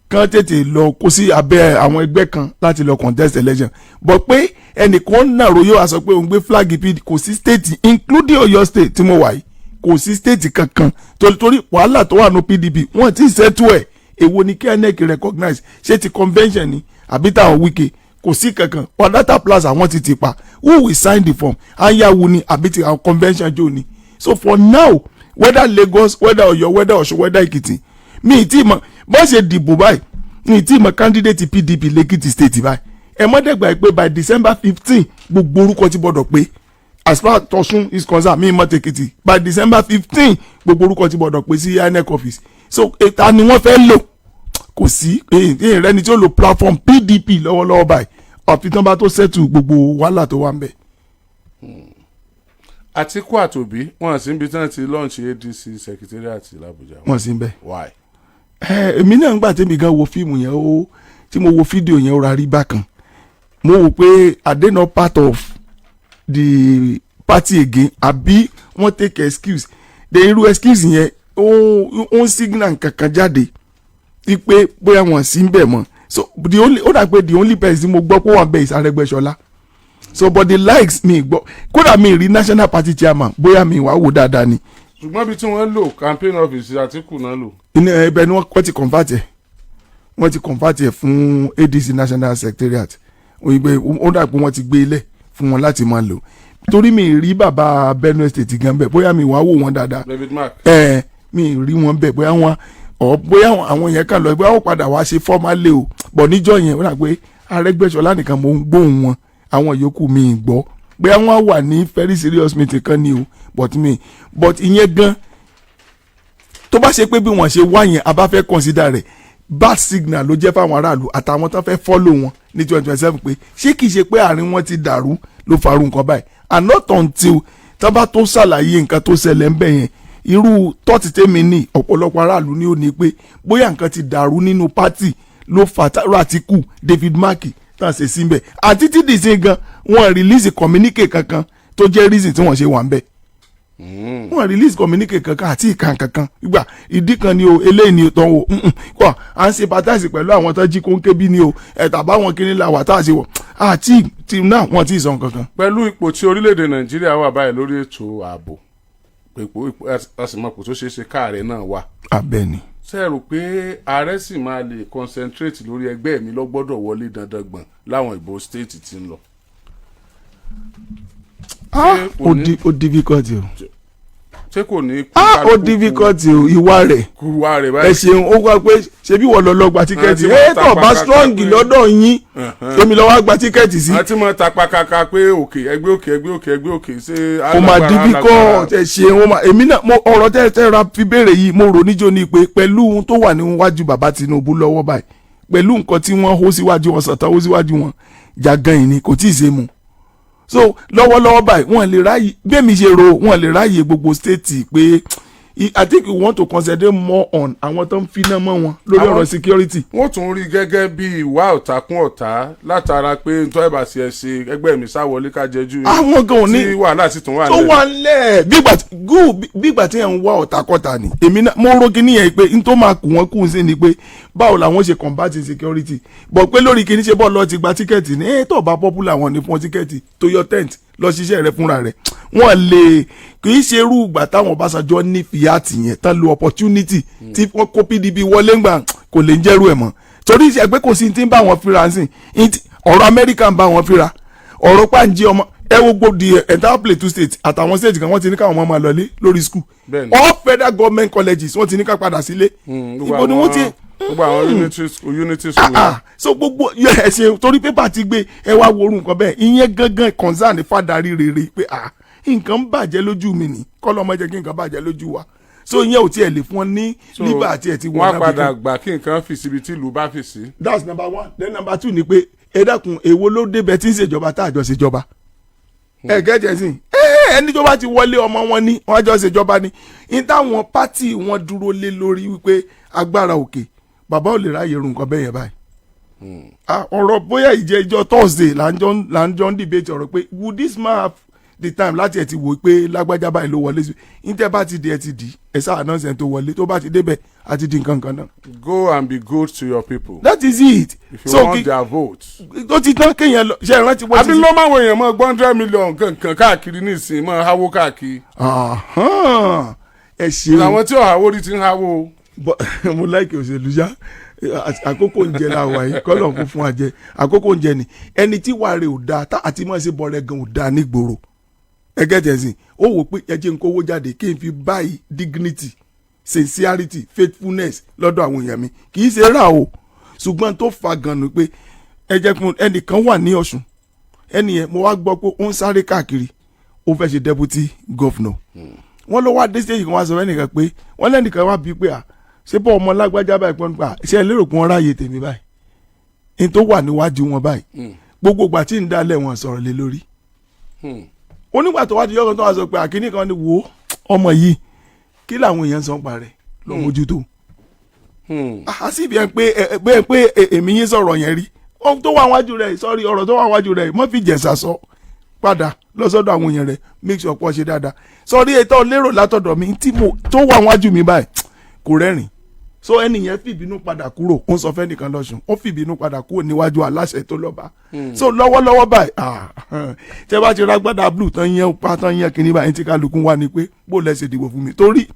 kán tètè lọ kó sí abẹ́ àwọn ẹgbẹ́ kan láti lọ contest election, but pé ẹnìkan nàró yóò wá sọ pé òun gbé flag PDP, kò sí state, including Ọ̀yọ́ State tí mo wà yìí, kò sí state kankan, torí wàhálà tó wà ní PDP wọ́n ti settle ẹ̀. Èwo ni kí INEC recognize? Ṣé ti convention ni àbí táwọn Wike? Kò sí kankan. Wadata Plaza wọ́n ti pa. Who will sign the form? Anyanwu ni àbí ti àwọn convention jò ni? So for now, whether Lagos, whether Ọ̀yọ́, whether Ọ̀ṣun, whether Èkìtì, mi ì tí mọ̀ bó ṣe dìbò báyìí. Mi ì tí mọ̀ candidate PDP lẹ́kìtì state báyìí. Ẹ mọ́ dẹ́gbà pé by December 15 gbogbo orúkọ ti gbọ́dọ̀ pé. As far as Ọ̀ṣun is concerned, mi mọ̀ tèkìtì, by December 15 gbogbo orúkọ ti gbọ́dọ̀ pé sí INEC office. So ìta ni wọ́n fẹ́ lò? Kò sí èyí rẹni tí ó lo platform PDP lọ́wọ́lọ́wọ́ báyìí, àfi tán bá tó settle gbogbo wàhálà tó wà ń bẹ̀. Àtíkù àtòbí wọn sì ń bi tí wọ́n ti launch ADC secretariat l'Abuja. Wọ́n sì ń bẹ̀. Why? Ẹ èmi náà ń gbà tẹ́mi gan wo fíìmù yẹn, ó tí mo wo fídíò yẹn, ó ra rí bákan. Mo wò pé are they not part of the party again, àbí wọ́n take excuse? De irú excuse yẹn, ó ń signal kankan jáde wípé bóyá wọ́n sì ń bẹ̀ mọ́. So the only, ó dà pé the only person tí mo gbọ́ pé wọ́n bẹ̀ is Arẹ́gbẹ́ṣọlá. So but the likes mi gbọ́, kódà mi rí national party chairman, bóyá mi wàá wò dáadáa ni. Ṣùgbọ́n ibi tí wọ́n lò, campaign office Àtíkù náà lò. Inú ẹbẹ ni wọ́n ti convert ẹ̀, wọ́n ti convert ẹ̀ fún ADC national secretariat. Òyìnbó ó dà pé wọ́n ti gbé ilẹ̀ fún wọn láti máa lò, torí mi rí bàbá Benue State gan bẹ́ẹ̀, bóyá mi wàá wò wọ́n dáadáa. David Mark. Ẹ mi rí wọn bẹ́ẹ̀, bóyá wọn ọ bóyá àwọn yẹn kàn lọ, bóyá wọ́n padà wá ṣe formally o. Bọ̀ níjọ́ yẹn, ó dà pé Arẹ́gbẹ́ṣọlá nìkan mò ń gbóhùn wọn, àwọn yòókù mi ì gbọ́. Bóyá wọ́n wà ní very serious meeting kan ni o, but ìyẹn gan, tó bá ṣe pé bí wọ́n ṣe wá yẹn, a bá fẹ́ consider rẹ̀, bad signal ló jẹ́ fáwọn aráàlú àtàwọn tó fẹ́ follow wọn ní 2027, pé ṣé kìí ṣe pé àárín wọn ti dàrú ló farú nǹkan báyìí? And not until tó bá tó ṣàlàyé nǹkan tó ṣẹlẹ̀ ń bẹ̀ yẹn, irú tọ́tì tèmi ní ọ̀pọ̀lọpọ̀ aráàlú ní ó ní pé bóyá nǹkan ti dàrú nínú party ló fà á. Àtíkù, David Mark tá a ṣe síbẹ̀ àti tí dìísín gan, wọ́n release communique kankan tó jẹ́ reason tí wọ́n ṣe wà ń bẹ̀. Wọ́n release communique kankan àti ìkan kankan gbà ìdí kan ni o, eléyìí ni tán o kọ́ à ń sympathize pẹ̀lú àwọn tó jí kóńké bí ni o, ẹ̀tà báwọn kiri la wà tá a ṣe wọ̀ àti tí náà wọ́n ti sọ kankan. Pẹ̀lú ipò tí orílẹ̀-èdè Nàìjíríà wà báyìí lórí ètò ààbò, ipò àsìmọ́pò tó ṣeé ṣe káàrẹ̀ náà wà. Abẹ́ni. Ṣe é rò pé ààrẹ sì máa lè concentrate lórí ẹgbẹ́ mi lọ́gbọ́dọ̀ wọlé dandan gbọ̀n láwọn ìbò state tí ń lọ? Ó difficult o. Ṣé kò ní kú? Ah, ó kálukú difficult o, ìwà rẹ̀. Kú wá rẹ̀ Ẹ báyìí. ṣeun. Ó wá pé ṣebí wọ́n lọ lọ gba ticket. Àti Ẹ wọ́n tó ta bá pàkàkà strong lọ́dọ̀ yín, èmi lọ wá gba ticket sí. Àti mọ tapakaka pé òkè, ẹgbẹ́ òkè, ẹgbẹ́ òkè, ẹgbẹ́ òkè, ṣé Ó máa alágbára, difficult. alágbára. Ẹ ṣeun. Ó máa, èmi náà mo ọ̀rọ̀ tẹ́ tẹ́ ra fi béèrè yìí, mo rò níjó ni pé pẹ̀lú ohun tó wà níwájú bàbá Tinubu lọ́wọ́ báyìí, pẹ̀lú nǹkan tí wọ́n hó síwájú wọn, sọ̀tàn hó síwájú wọn jàgàn yìí ni kò tí ì ṣe mu. So lọ́wọ́lọ́wọ́ báyìí, wọ́n lè ráyè bẹ́ẹ̀ mi ṣe ro, wọ́n lè ráyè gbogbo state pé I think we want to concentrate more on àwọn tó ń finá mọ́ wọn lórí ọ̀rọ̀ security. Wọ́n tún rí gẹ́gẹ́ bí ìwà ọ̀tá kún ọ̀tá látara pé ntọ́ ẹ̀ bá ṣe ẹ ṣe ẹgbẹ́ mi sáwọlé ká jẹjú. Àwọn gan ò ní tí wàhálà sì tún wà tó nílẹ̀. wà lẹ̀ bígbà tí ẹ̀ ń wá ọ̀tàkọ́ta ni. Èmi náà mo rò kíní yẹn pé n tó máa kù wọ́n kù sí ni pé báwo làwọn ṣe combat insecurity bọ̀ pé lórí kíní ṣe bọ́ọ̀ lọ ti gba ticket ní ẹ̀ tó bá popular wọn ní fún ọ ticket tó yọ tent lọ ṣiṣẹ́ rẹ fúnra rẹ̀. Wọ́n lè kì í ṣe irú ìgbà táwọn Ọbásanjọ́ ní fiat yẹn tán lo opportunity tí wọ́n kó PDP wọlé ńgbà, kò lè ń jẹ́rú ẹ̀ mọ́, torí ìṣe pé kò sí ti ń bá wọn fíra sí ọ̀rọ̀ Amẹ́ríkà ń bá wọn fíra ọ̀rọ̀ pàǹjí ọmọ. Ẹ wo gbogbo the entire Plateau State àtàwọn state kan, wọ́n ti ní káwọn ọmọ máa lọlé lórí school. All federal government colleges, wọ́n ti ní ká padà sílé. Ibo ni wọ́n ti Gbogbo àwọn unity school, unity school. Ah, ah. So gbogbo ẹ ṣe torí pépà ti gbé ẹ wá woru nǹkan bẹ́ẹ̀, ìyẹn gangan concern fàdarí rere pé ah, nǹkan bàjẹ́ lójú mi ni, kọ́lọ́ ọmọ jẹ́ kí nǹkan bàjẹ́ lójú wa. So ìyẹn ò tiẹ̀ lè fún ọ ní So, liver àti ẹ̀ ti wọ́n á náà padà bí. gbà kí nǹkan fì síbi tí ìlú bá fì sí. That's number one. Then number two ni pé ẹ dákun, èwo ló débẹ̀ tí ń ṣèjọba tá àjọ ṣèjọba? Ẹ gẹ́jẹ̀ sí ẹ, ẹni tó bá ti wọlé, ọmọ wọn ní wọn àjọ ṣèjọba ni. Ní táwọn party wọn dúró lé lórí wípé agbára òkè, bàbá ò lè ráyè irun nǹkan bẹ́ẹ̀ yẹn báyìí. Ah, ọ̀rọ̀ bóyá ìjẹ́ ìjọ Thursday là ń jọ ń debate ọ̀rọ̀ pé would this man have the time láti ẹ̀ ti wò pé lágbájá báyìí ló wọlé sí. Ní bá ti di ẹ ti di ẹ sáà náà sẹ́ni tó wọlé, tó bá ti débẹ̀ àti di nǹkan kan náà. Go and be good to your people. That is it. If you So want their vote. Ó ti tán kéèyàn lọ ṣe ìrántí wọ́n ti. Àbí ló máa wọ èèyàn mọ́ 100 million kankan káàkiri nísìnyí, mọ́ háwó káàkiri. Ahán. Ẹ ṣeun. Làwọn tí ò háwó rí ti ń háwó. Mo like òṣèlú ṣá. Àkókò oúnjẹ la wà yìí, kọ́lọ̀ kún fún wa jẹ àkókò oúnjẹ ni. Ẹni tí wàá rẹ̀ ò dáa tá àti máa ṣe bọ̀rẹ̀ gan ò dáa nígboro, ẹgẹ́ tẹ̀sìn ó wò pé ẹ jẹ́ n kówó jáde kí n fi báyìí dignity, sincerity, faithfulness lọ́dọ̀ àwọn èèyàn mi. Kì í ṣe rà o, ṣùgbọ́n tó fa gan ni pé ẹ jẹ́ kún ẹnìkan wà ní Ọ̀ṣun. Ẹnì yẹn, mo wá gbọ́ pé ó ń sáré káàkiri, ó fẹ́ ṣe deputy governor. Wọ́n ló wá dé stage kan, wá sọ fẹ́nìkan pé wọ́n lẹ́nìkan wá bí pé à ṣé bọ́ ọmọ lágbájá báyìí pọ́n nípa ṣé ẹ lérò pé wọ́n ráàyè tèmi báyìí ní tó wà níwájú wọn báyìí? Gbogbo ìgbà tí ń dálẹ̀ wọn sọ̀rọ̀ lé lórí. Onígbà tó wá di yọ̀kan tó wá sọ pé àkíní kan ni, wo ọmọ yìí, kí làwọn èèyàn sọ ń parẹ́ lọ mójútó. Àti bí ẹ pé ẹ pé èmi yín sọ̀rọ̀ yẹn rí, ohun tó wà wájú rẹ̀ sọ́rí, ọ̀rọ̀ tó wà wájú rẹ̀ mọ́ fi jẹ̀sà sọ padà lọ́sọ́dọ̀ àwọn èèyàn rẹ̀. Make sure pọ̀ ṣe dáadáa sọrí ètò lérò látọ̀dọ̀ mi tí mo tó wà wájú mi báyìí kò rẹ́rìn. So ẹni yẹn fìbínú padà kúrò, ó ń sọ fẹ́nìkan lọ́sùn, ó fìbínú padà kúrò níwájú aláṣẹ tó lọ́ba. So lọ́wọ́lọ́wọ́ báyìí, ah, tẹ́ bá ti rágbádá blue tán yẹn pa tán yẹn kìíní báyìí, tí kálukú wà ní pé bó lẹ́sẹ̀ dìbò fún mi, torí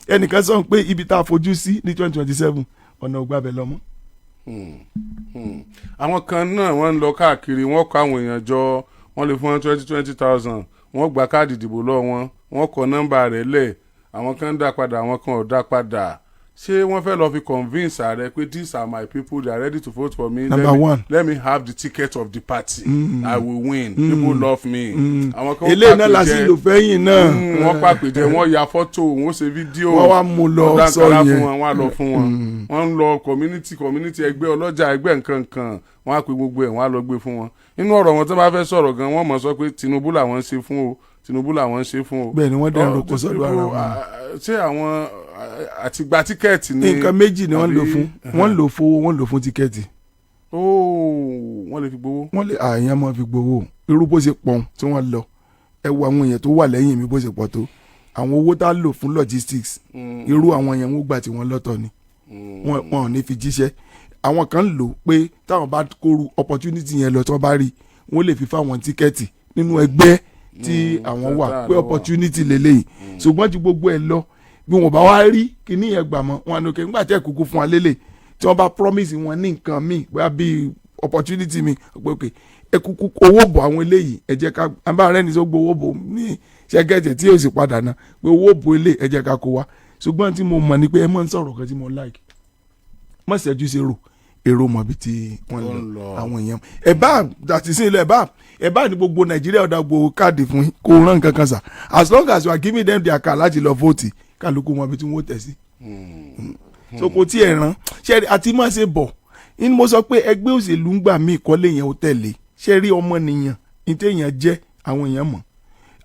ẹnìkan sọ pé ibi tá a fojú sí ní 2027, ọ̀nà ògbàbẹ̀ lọ́mọ́. Àwọn kan náà wọ́n ń lọ káàkiri, wọ́n kọ àwọn èèyàn jọ, wọ́n lè fún wọn 20,000, wọ́n gba káàdì ìdìbò lọ́wọ́ wọn, wọ́n kọ nọ́mbà rẹ̀ lẹ̀. Àwọn kan ń dá padà, àwọn kan ò dá padà. Ṣé wọ́n fẹ́ lọ fi convince ààrẹ pé these are my people, they are ready to vote for me? Number Let me, one. let me have the ticket of the party, I will win, people love me. Àwọn kan Eléyìí náà la sì pàpèjẹ lò fẹ́yìn náà. Wọ́n pàpèjẹ, wọ́n ya fọ́tò, wọ́n ṣe fídíò. Wọ́n wá mú lọ Wọ́n dá sọ àǹkárá yẹn. fún wọn, wọ́n á lọ fún wọn. Wọ́n ń lọ community community, ẹgbẹ́ ọlọ́jà, ẹgbẹ́ nǹkan kan, wọ́n á pe gbogbo ẹ̀, wọ́n á lọ gbé fún wọn. Nínú ọ̀rọ̀ wọn, tó bá fẹ́ sọ̀rọ̀ gan, wọ́n mọ̀ sọ pé Tinubu làwọn ń ṣe fún o, Tinubu làwọn ń ṣe fún o. Bẹ́ẹ̀ ni, wọ́n dẹ̀ ń roko sọ́dọ̀ ara wọn. Ṣé àwọn àti gba ticket ni? Nǹkan méjì ni wọ́n lò àbí- fún. Wọ́n lò fowó, wọ́n lò fún ticket. Ooo, wọ́n lè fi gbowó. Wọ́n lè àyàn máa fi gbowó irú bó ṣe pọ̀n tí wọ́n lọ. Ẹ wo àwọn èèyàn tó wà lẹ́yìn mi bó ṣe pọ̀ tó, àwọn owó tá a lò fún logistics, irú àwọn yẹn wọ́n gbà tí wọ́n lọ́tọ̀ ni, wọ́n ò ní fi jíṣẹ́. Àwọn kan ń lò pé táwọn bá kóru opportunity yẹn lọ, tí wọ́n bá rí, wọ́n lè fi fáwọn ticket nínú ẹgbẹ́ tí àwọn wà tá pé lọ́wọ́. Opportunity lélẹ́yìí. Ṣùgbọ́n ju gbogbo ẹ̀ lọ, bí wọ́n bá wá rí kíní yẹn gbà mọ́ wọn àná nígbà tí ẹ̀ kúkú fún wa lélẹ̀, tí wọ́n bá promise wọn ní nǹkan míì, bóyá bíi opportunity mi pé ok, ẹ kúkú owó bọ̀ àwọn eléyìí, ẹ jẹ́ ká abá rẹ̀ ní sọ gbowó bò ní Ṣẹ́gẹ́tì tí yóò sì padà ná pé owó bo ilé, ẹ jẹ́ ká kó wa. Ṣùgbọ́n tí mo mọ̀ ni pé ẹ mọ̀ ń sọ̀rọ̀ kan tí mo like, mọ̀ ṣẹ́jú sí èrò, èrò mọ̀ bí tí wọ́n Ó ń ń lọ. lọ. Àwọn èèyàn ẹ bá àti sí ilẹ̀, ẹ bá ní gbogbo Nàìjíríà ọ̀dà gbogbo káàdì fún yín, kó rán nǹkan kan sà. As long as you are giving them their card láti lọ vote, kálukú mọ̀ bí tí wọ́n tẹ̀ sí. So kò tí ẹ̀ rán ṣe àti má ṣe bọ̀ ní. Mo sọ pé ẹgbẹ́ òṣèlú ń gbà mí ìkọ́lé yẹn ó tẹ̀lé ṣe rí ọmọnìyàn ní téèyàn jẹ́, àwọn èèyàn mọ̀.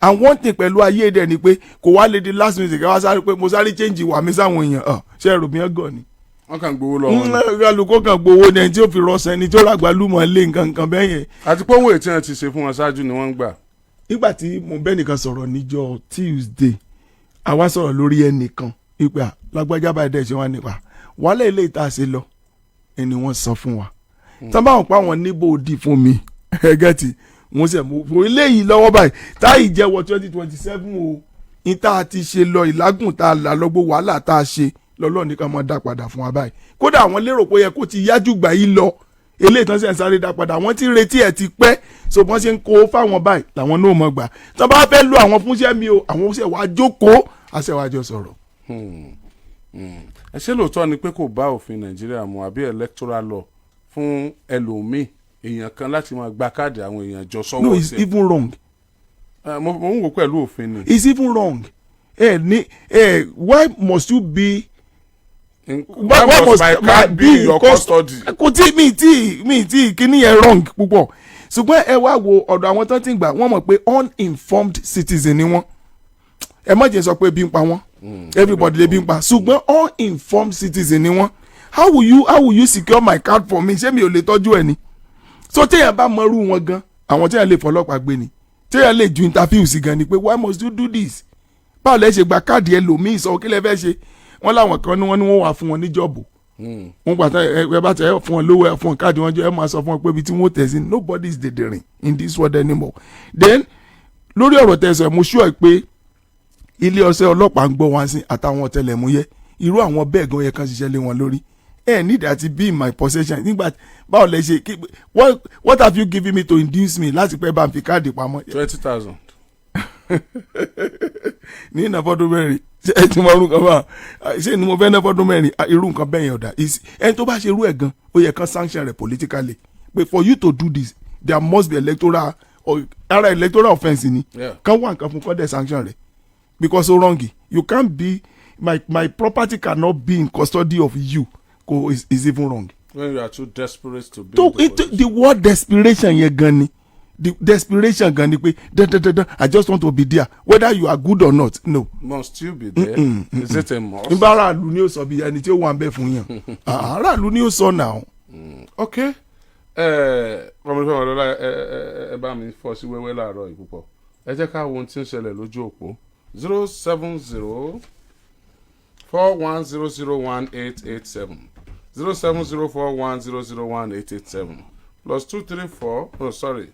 And one thing pẹ̀lú ayé dẹ̀ ni pé kò wá lè di last minute ká wá sáré pé mo sáré change ìwà mi sáwọn èèyàn. Ọ̀ ṣe rò mí gọ̀ ni? Wọ́n kàn gbowó lọ wọn ni. Kálukú kan gbowó ni, ẹni tí ó fi rọṣẹ, ẹni tí ó ràgbà lúmọ̀ lé nǹkan nǹkan bẹ́ẹ̀ yẹn. Àti pé owó ètí wọn ti ṣe fún wọn ṣáájú ni wọ́n ń gbà. Nígbà tí mo bẹ́ nìkan sọ̀rọ̀ níjọ́ Tuesday, àwa sọ̀rọ̀ lórí ẹnìkan ipa lágbájá báyìí dẹ̀ ṣe wá nípa wàhálà ilé ìta ṣe lọ, ẹni wọ́n sọ fún wa tán báwọn pa àwọn níbo òdì fún mi ẹgẹ́ tí wọ́n sì mú fún eléyìí lọ́wọ́ báyìí táyì jẹ́wọ́ 2027 o, ní tá a ti ṣe lọ, ìlágùn tá a là lọ́gbó, wàhálà tá a ṣe lọ́lọ́ nìkan máa dá padà fún wa báyìí. Kódà àwọn lérò pé ó yẹ kó ti yájú gbà yí lọ, eléyìí tán sì ń sáré dá padà, wọ́n ti retí ẹ̀ ti pẹ́. So bọ́n ṣe ń kó fáwọn báyìí làwọn náà mọ̀ gbà tán bá fẹ́ lo àwọn fúnṣẹ́ mi o, àwọn ṣẹ̀ wá jókòó, àṣẹwájọ sọ̀rọ̀. Ẹ ṣé, lóòótọ́ ni pé kò bá òfin Nàìjíríà mu àbí electoral law fún ẹlòmíì, èèyàn kan láti máa gba káàdì àwọn èèyàn jọ sọ́wọ́ No, it's tiẹ̀? even wrong. Mo ń wò pẹ̀lú òfin ni. It's even wrong. Ẹ ní ẹ, why must you be Why must my card be in your custody? Kò tí mi tí kíní yẹn wrong púpọ̀. Ṣùgbọ́n ẹ wá wo ọ̀dọ̀ àwọn tó ti ń gbà, wọ́n mọ̀ pé uninformed citizen ni wọ́n. Ẹ má jẹ́ sọ pé ebi ń pa wọ́n, everybody lè bí ń pa, ṣùgbọ́n uninformed citizen ni wọ́n. How will you secure my card for me? Ṣé mi ò lè tọ́jú ẹ ni? So téèyàn bá mọrú wọn gan, àwọn téèyàn lè fọlọ́pàá gbé ni, téèyàn lè ju interview sí gan ni pé why must you do this? Báwo lẹ ṣe gba káàdì ẹlòmíì sọ? Kí lẹ fẹ́ ṣe? Wọ́n láwọn kan ní wọ́n ní wọ́n wà fún wọn ní job, wọ́n gbà tán. Ẹ bá tẹ ẹ fún wọn lówó, ẹ fún wọn káàdì wọn jọ, ẹ máa sọ fún wọn pé ibi tí wọ́n tẹ̀ sí. Nobody is dìndìnrìn in this world anymore. Then lórí ọ̀rọ̀ tẹ̀sán, mo sure pé ilé ọṣẹ́ ọlọ́pàá ń gbọ́ wá sí àtàwọn ọ̀tẹlẹ̀múyẹ́. Irú àwọn bẹ́ẹ̀ gan yẹ kán ṣiṣẹ́ lé wọn lórí. Ẹ need àti be in my possession nígbà báwo lẹ ṣe what have you given me to induce me láti pẹ́ bá ń fi káàdì pamọ́? 20,000. Ní ìná fọdún 4, ṣé ẹ ti mọ irú nǹkan bá ṣé ni mo fẹ́ ná fọdún 4? Ah, irú nǹkan bẹ́ẹ̀ yẹn ọ̀dà. Ẹni tó bá ṣe irú ẹ̀ gan, ó yẹ kán sanction rẹ̀ politically pé for you to do this, there must be electoral or ara electoral offence ni. Kán wá nǹkan fún, kọ́ dẹ̀ sanction rẹ̀, because ó wrong. You can't be my property cannot be in custody of you. Ko is even wrong. When you are too desperate to be To in the it, position. the word desperation yẹn gan ni, the desperation gan ni pé dandandandan, I just want to be there whether you are good or not. No. Must you be there? Is it a must? Nígbà aráàlú ni ó sọ bí ẹni tí ó wà ń bẹ fún yàn. Ah, aráàlú ni ó sọ náà. Ok, kọ́mọdé ọ̀dọ́lá, ẹ bá mi fọ́ sí wẹ́wẹ́ láàárọ̀ yìí púpọ̀. Ẹ jẹ́ ká wo ohun tí ń ṣẹlẹ̀ lójú òpó 07041001887, 07041001887, +234, oh sorry,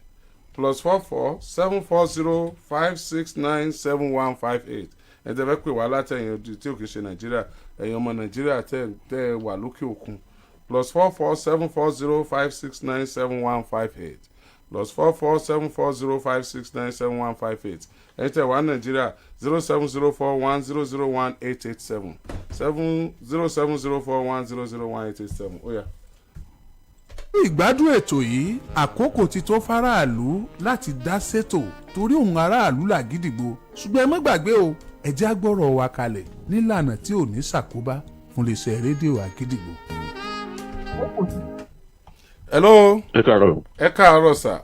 +447405697158. Ẹ tẹ́ fẹ́ pè wá látẹ̀yìn odi tí ò kì í ṣe Nàìjíríà, ẹ̀yin ọmọ Nàìjíríà tẹ́ ẹ wà lókè òkun, +447405697158, +447405697158. Ẹ̀yin tẹ́ wà Nàìjíríà, 07041001887, seven 07041001887. Ó yá. Ìgbádùn ètò yìí, àkókò ti tó faraàlú láti dá sétò, torí òun aráàlú làgídìgbò. Ṣùgbọ́n ẹ má gbàgbé o, ẹ jẹ́ á gbọ́rọ̀ wa kalẹ̀ nílànà tí ò ní ṣàkóbá fún iléeṣẹ́ rédíò Àgídìgbò. Hello. Ẹ káàárọ̀. Ẹ káàárọ̀ sà.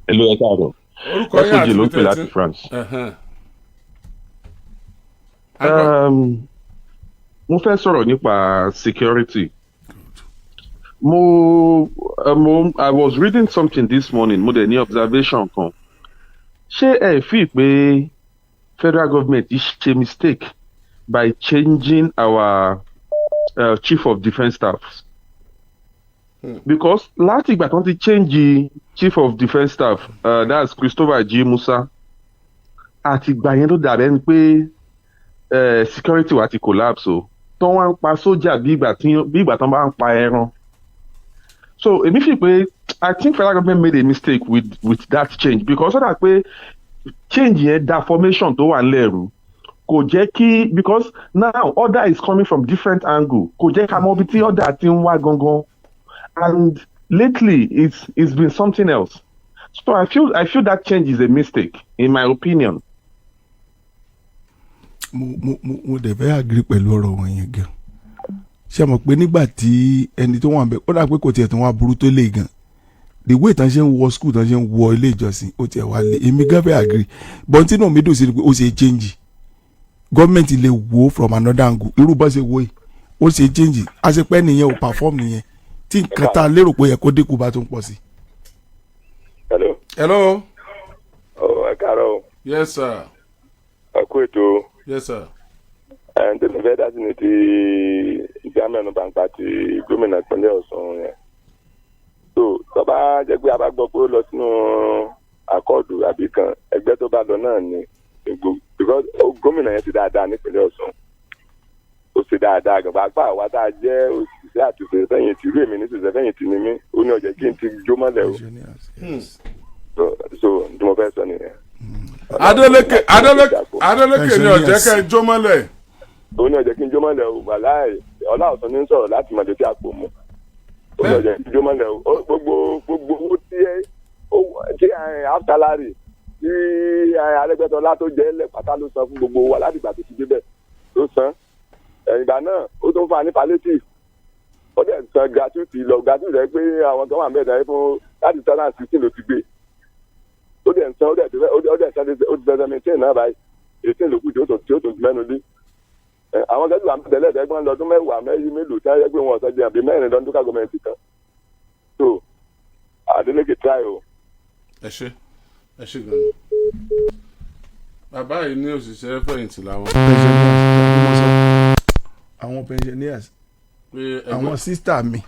Hello, ẹ káàárọ̀. Orúkọ yín SOG àti ló ń pè ibi tẹ́ láti ti- France. Ẹ̀hẹ́n. Mo fẹ́ sọ̀rọ̀ nípa security. Mo I was reading something this morning, mo dẹ̀ ní observation kan. Ṣé ẹ fi pé federal government ṣe mistake by changing our chief of defence staff? Because láti ìgbà tó ti change the chief of defence staff, that's Christopher G. Musa, àti ìgbà yẹn ló dàbẹ́ ni pé security wa ti collapse o, tó wá ń pa sójà bí ìgbà tó bá ń pa ẹran. So èmi fi pé I think federal government made a mistake with that change, because ó dà pé Change yẹn da formation tó wà nílẹ̀ rú. Kò jẹ́ kí, because now order is coming from different angle, kò jẹ́ ká mọ ibi tí order ti ń wá gangan. And lately it's been something else, so I feel that change is a mistake, in my opinion. Mo dẹ̀ fẹ́ agree pẹ̀lú ọ̀rọ̀ wọn yẹn gan. Ṣé mọ̀ pé nígbà tí ẹni tó wà ń bẹ̀, ó dà pé kò tiẹ̀ tó wá burú tó lè gan, the way tán ṣe ń wọ school, tán ṣe ń wọ ilé ìjọsìn, ó tiẹ̀ wá lé. Èmi gan fẹ́ agree, but tí náà mi dùn sí ni pé ó ṣe change, gọ́ọ̀mẹ̀ntì lè wò from another angle. Irú bá ṣe wò yìí, ó ṣe change, àṣepẹ́ nìyẹn ò perform nìyẹn, tí nǹkan tá a lérò pé ó yẹ kó dínkù bá tó ń pọ̀ sí. Hello. Hello. Ọ, ẹ káàárọ̀ o. Yes, sir. Ẹ kú ètò. Yes, sir. Ẹ ń tẹ̀lé fẹ́ dá sí ni ti ìjámẹ́nu bàǹpà ti gómìnà ìpínlẹ̀ Ọ̀ṣun yẹn. Tó tó bá jẹ́ pé a bá gbọ́ pé ó lọ sínú Accord àbí kan, ẹgbẹ́ tó bá lọ náà ni because gómìnà yẹn ti dáadáa nípínlẹ̀ Ọ̀ṣun. Ó ṣe dáadáa gan, pàápàá àwa tá a jẹ́ òṣìṣẹ́ àti òṣìṣẹ́ fẹ̀yìntì, irú èmi ní òṣìṣẹ́ fẹ̀yìntì ni mí, ó ní ọ̀jẹ̀ kí n ti jó mọ́lẹ̀ o. So tí mo fẹ́ sọ nìyẹn. Adeleke, Adeleke, Adeleke ni ọ̀jẹ̀ kẹ́ ẹ jó mọ́lẹ̀. Ó ní ọ̀jẹ̀ kí n jó mọ́lẹ̀ o. Wàláì, ọlá ọ̀sán ní sọ̀rọ̀ láti mọ̀lẹ́ tí a pò mú. Ó ní ọ̀jẹ̀ kí n jó mọ́lẹ̀ o. Gbogbo owó tí ẹ tí half salary tí Arẹ́gbẹ́ṣọlá tó jẹ́ lẹ̀ pátá ló san fún gbogbo wa láti ìgbà tó ti débẹ̀ ló san. Ẹ̀yìn ìgbà náà, ó tún fa ní palliative, ó dẹ̀ san gratuity lọ, gratuity rẹ̀ pé àwọn kan wà mẹ́ta fún láti 2016 ló ti gbé. Ó dẹ̀ san, ó dẹ̀ san, ó ti san 17 náà báyìí, 18 ló kù tí ó tó mẹ́nu lé. Àwọn kẹ́tù wà tẹ́lẹ̀ tẹ́gbọ́n lọ́dún 10, mẹ́rin, mélòó tí wọ́n yẹ pé wọn ọ̀sán jẹun àbí mẹ́rin lọ́dún local government kan. So Adeleke try o. Ẹ ṣe, ẹ ṣe gan ni. Bàbá yìí ní òṣìṣẹ́ fẹ̀yìntì làwọn. Àwọn pensioners, pé ẹgbẹ́ àwọn sister mi,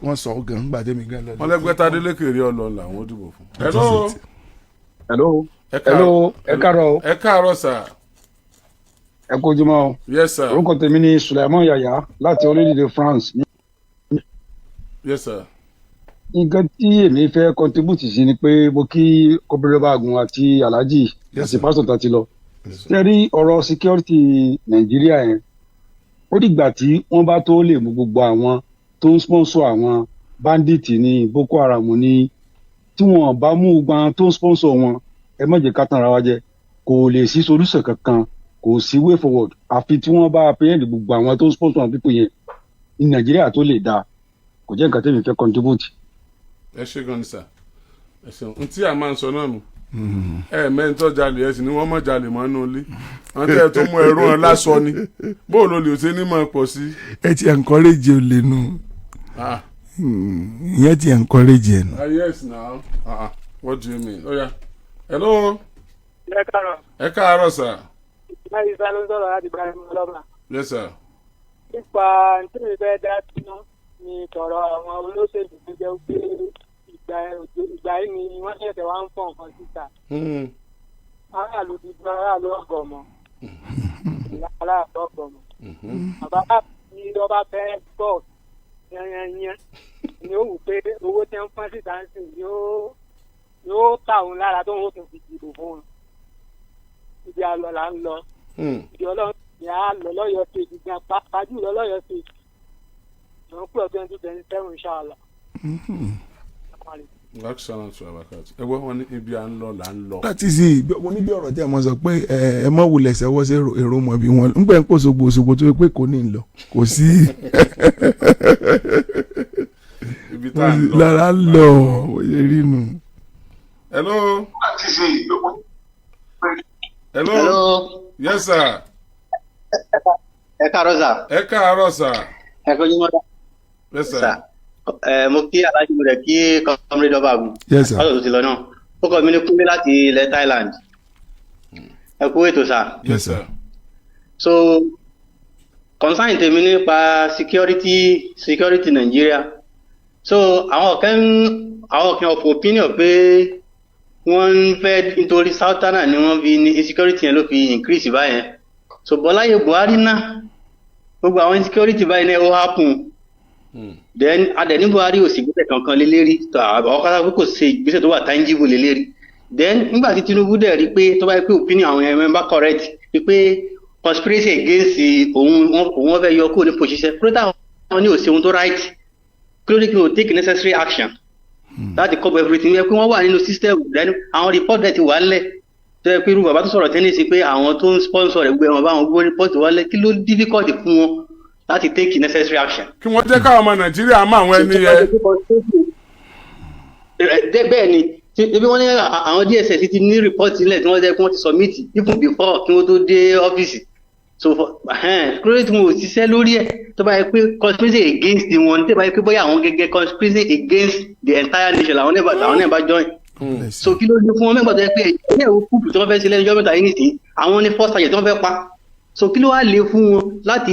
wọ́n sọ gan nígbà tẹ́mi gan lọ. Wọn lẹ́gbẹ́ tá Adeleke rí ọlọ làwọn ó dìbò fún. Hello. Hello. Ẹ Hello, ẹ káàárọ̀ o. Ẹ káàárọ̀, sir. Ẹ kú ojúmọ́ o. Yes, sir. Orúkọ tèmi ni Sulaiman Yaya láti orílẹ̀-èdè France. Yes, sir. Nǹkan tí èmi fẹ́ contribute sí ni pé mo kí Kọ́bẹ̀rẹ̀bàgùn àti Alhaji àti pásítọ̀ tá ti lọ. Ṣé rí ọ̀rọ̀ security Nàìjíríà yẹn, ó dìgbà tí wọ́n bá tó lè mú gbogbo àwọn tó ń sponsor àwọn bandit ní Boko Haram ní, tí wọ́n bá mú gbogbo àwọn tó ń sponsor wọn, ẹ má jẹ́ ká tanra wa jẹ, kò lè sí solution kankan, kò sí way forward, àfi tí wọ́n bá apprehend gbogbo àwọn tó ń sponsor àwọn people yẹn ní Nàìjíríà tó lè dáa. Kò jẹ́ nǹkan tẹ́mi fẹ́ contribute. Ẹ ṣe gan ni, sir. Ẹ ṣeun. N tí a máa ń sọ náà nù, ẹ mẹ́rin tó jalè, ẹ sì ní wọ́n mọ̀ jalè mọ́ inú ilé wọ́n tẹ́ ẹ tó mú ẹrú wọn lásọ ni, bóòlù olè ṣe ní máa pọ̀ sí. Ẹ ti encourage olè nù. Ah. Ìyẹn ti encourage ẹ nù. Ah, yes now. Ah, what do you mean? Ó yá, hello. Ẹ káàárọ̀. Ẹ káàárọ̀, sir. Láyé sá ló ń sọ̀rọ̀ láti bá ẹni ọlọ́mà. Yes, sir. Nípa tí mi fẹ́ dá síná ni tọ̀rọ̀ àwọn olóṣèlú tó jẹ́ pé ìgbà yìí ni wọ́n ṣẹ̀ṣẹ̀ wá ń fọ̀ nǹkan síta. Aráàlú ti gbọ́, aráàlú ọ̀gọ̀mọ̀. Aráàlú ọ̀gọ̀mọ̀. Bàbá tí ọba fẹ́ gbọ́ yányányán ni ó wù pé owó tí wọ́n fọ́n síta ń sìn yóò tà òun lára tó ń wò tún fi dìbò fún un. Ibi àlọ́ là ń lọ. Ibi ọlọ́run ni a lọ lọ́yọ̀ọ́ state gan, pàápàá jùlọ lọ́yọ̀ọ́ state. Ló ń pè 2027, inshallah. Excellent abakat. Ẹ gbọ́, wọn ní ibi à ń lọ là ń lọ. Láti sí mo ní bí ọ̀rọ̀ tí a mọ̀ sọ pé ẹ mọ̀ wulẹ̀ sẹ́wọ́ sí èrò mọ̀ bí wọn ń pẹ́ ń pò Òṣogbo, Òṣogbo tó yẹ pé kò ní lọ kò sí. Ibi tá à ń lọ. Lára ń lọ ó yẹ rí nu. Hello. Hello. Hello. Yes, sir. Ẹ káàárọ̀, sir. Ẹ káàárọ̀, sir. Ẹ kojú mọ́. Yes, sir. Sir, ẹ mo kí alájú rẹ̀, kí comrade Ọbaàgùn. Yes, sir. Pásítọ̀ tó ti lọ náà. Ó kọ́ mi ní Kúnlé láti ilẹ̀ Thailand. Ẹ kú ètò, sir. Yes, sir. So concern tèmi nípa security Nigeria. So àwọn kan of opinion pé wọ́n ń fẹ́ nítorí Southerner ni wọ́n fi ní insecurity yẹn ló fi increase báyẹn. So Bọ́láyé Buhari náà, gbogbo àwọn insecurity báyìí náà ó happen. Then adẹ̀ní Buhari ò sì gbèsè kankan lé lérí tó àwọn kátà pé kò ṣe ìgbésẹ̀ tó wà tangible lé lérí. Then nígbà tí Tinubu dẹ̀ rí pé tó bá yẹ pé opinion àwọn ẹ̀mẹ́ bá correct pé conspiracy against òun, òun fẹ́ yọ kúrò ní position, kúrò táwọn ní òsè ohun tó right, kí ló dé kí wọ́n take necessary action láti cover everything yẹ pé wọ́n wà nínú system? Then àwọn report dẹ̀ ti wà ńlẹ̀, tó yẹ pé irú bàbá tó sọ̀rọ̀ tẹ́lẹ̀ sí pé àwọn tó ń sponsor rẹ̀ gbé wọn bá wọn gbé report wálẹ̀, kí ló difficult fún wọn láti take necessary action? Kí wọ́n jẹ́ káwọn ọmọ Nàìjíríà mọ àwọn ẹni yẹn. Bẹ́ẹ̀ ni, ebi wọ́n ní àwọn DSS ti ní report sílẹ̀ tí wọ́n jẹ́ kí wọ́n ti submit even before kí wọ́n tó dé ọ́fíìsì. So kúrò tí wọn ò ṣiṣẹ́ lórí ẹ̀, tó bá yẹ pé conspiracy against wọn, tó bá yẹ pé bóyá àwọn gẹ́gẹ́ conspiracy against the entire nation làwọn náà bá join, so kí ló dé fún wọn mẹ́gbàá tó yẹ pé ẹ̀yẹ́ ìwé kúùpù tí wọ́n fẹ́ ṣe lẹ́nu ọjọ́ 3 yìí nìsín, àwọn ní first target tí wọ́n fẹ́ pa? So kí ló wá lè fún wọn láti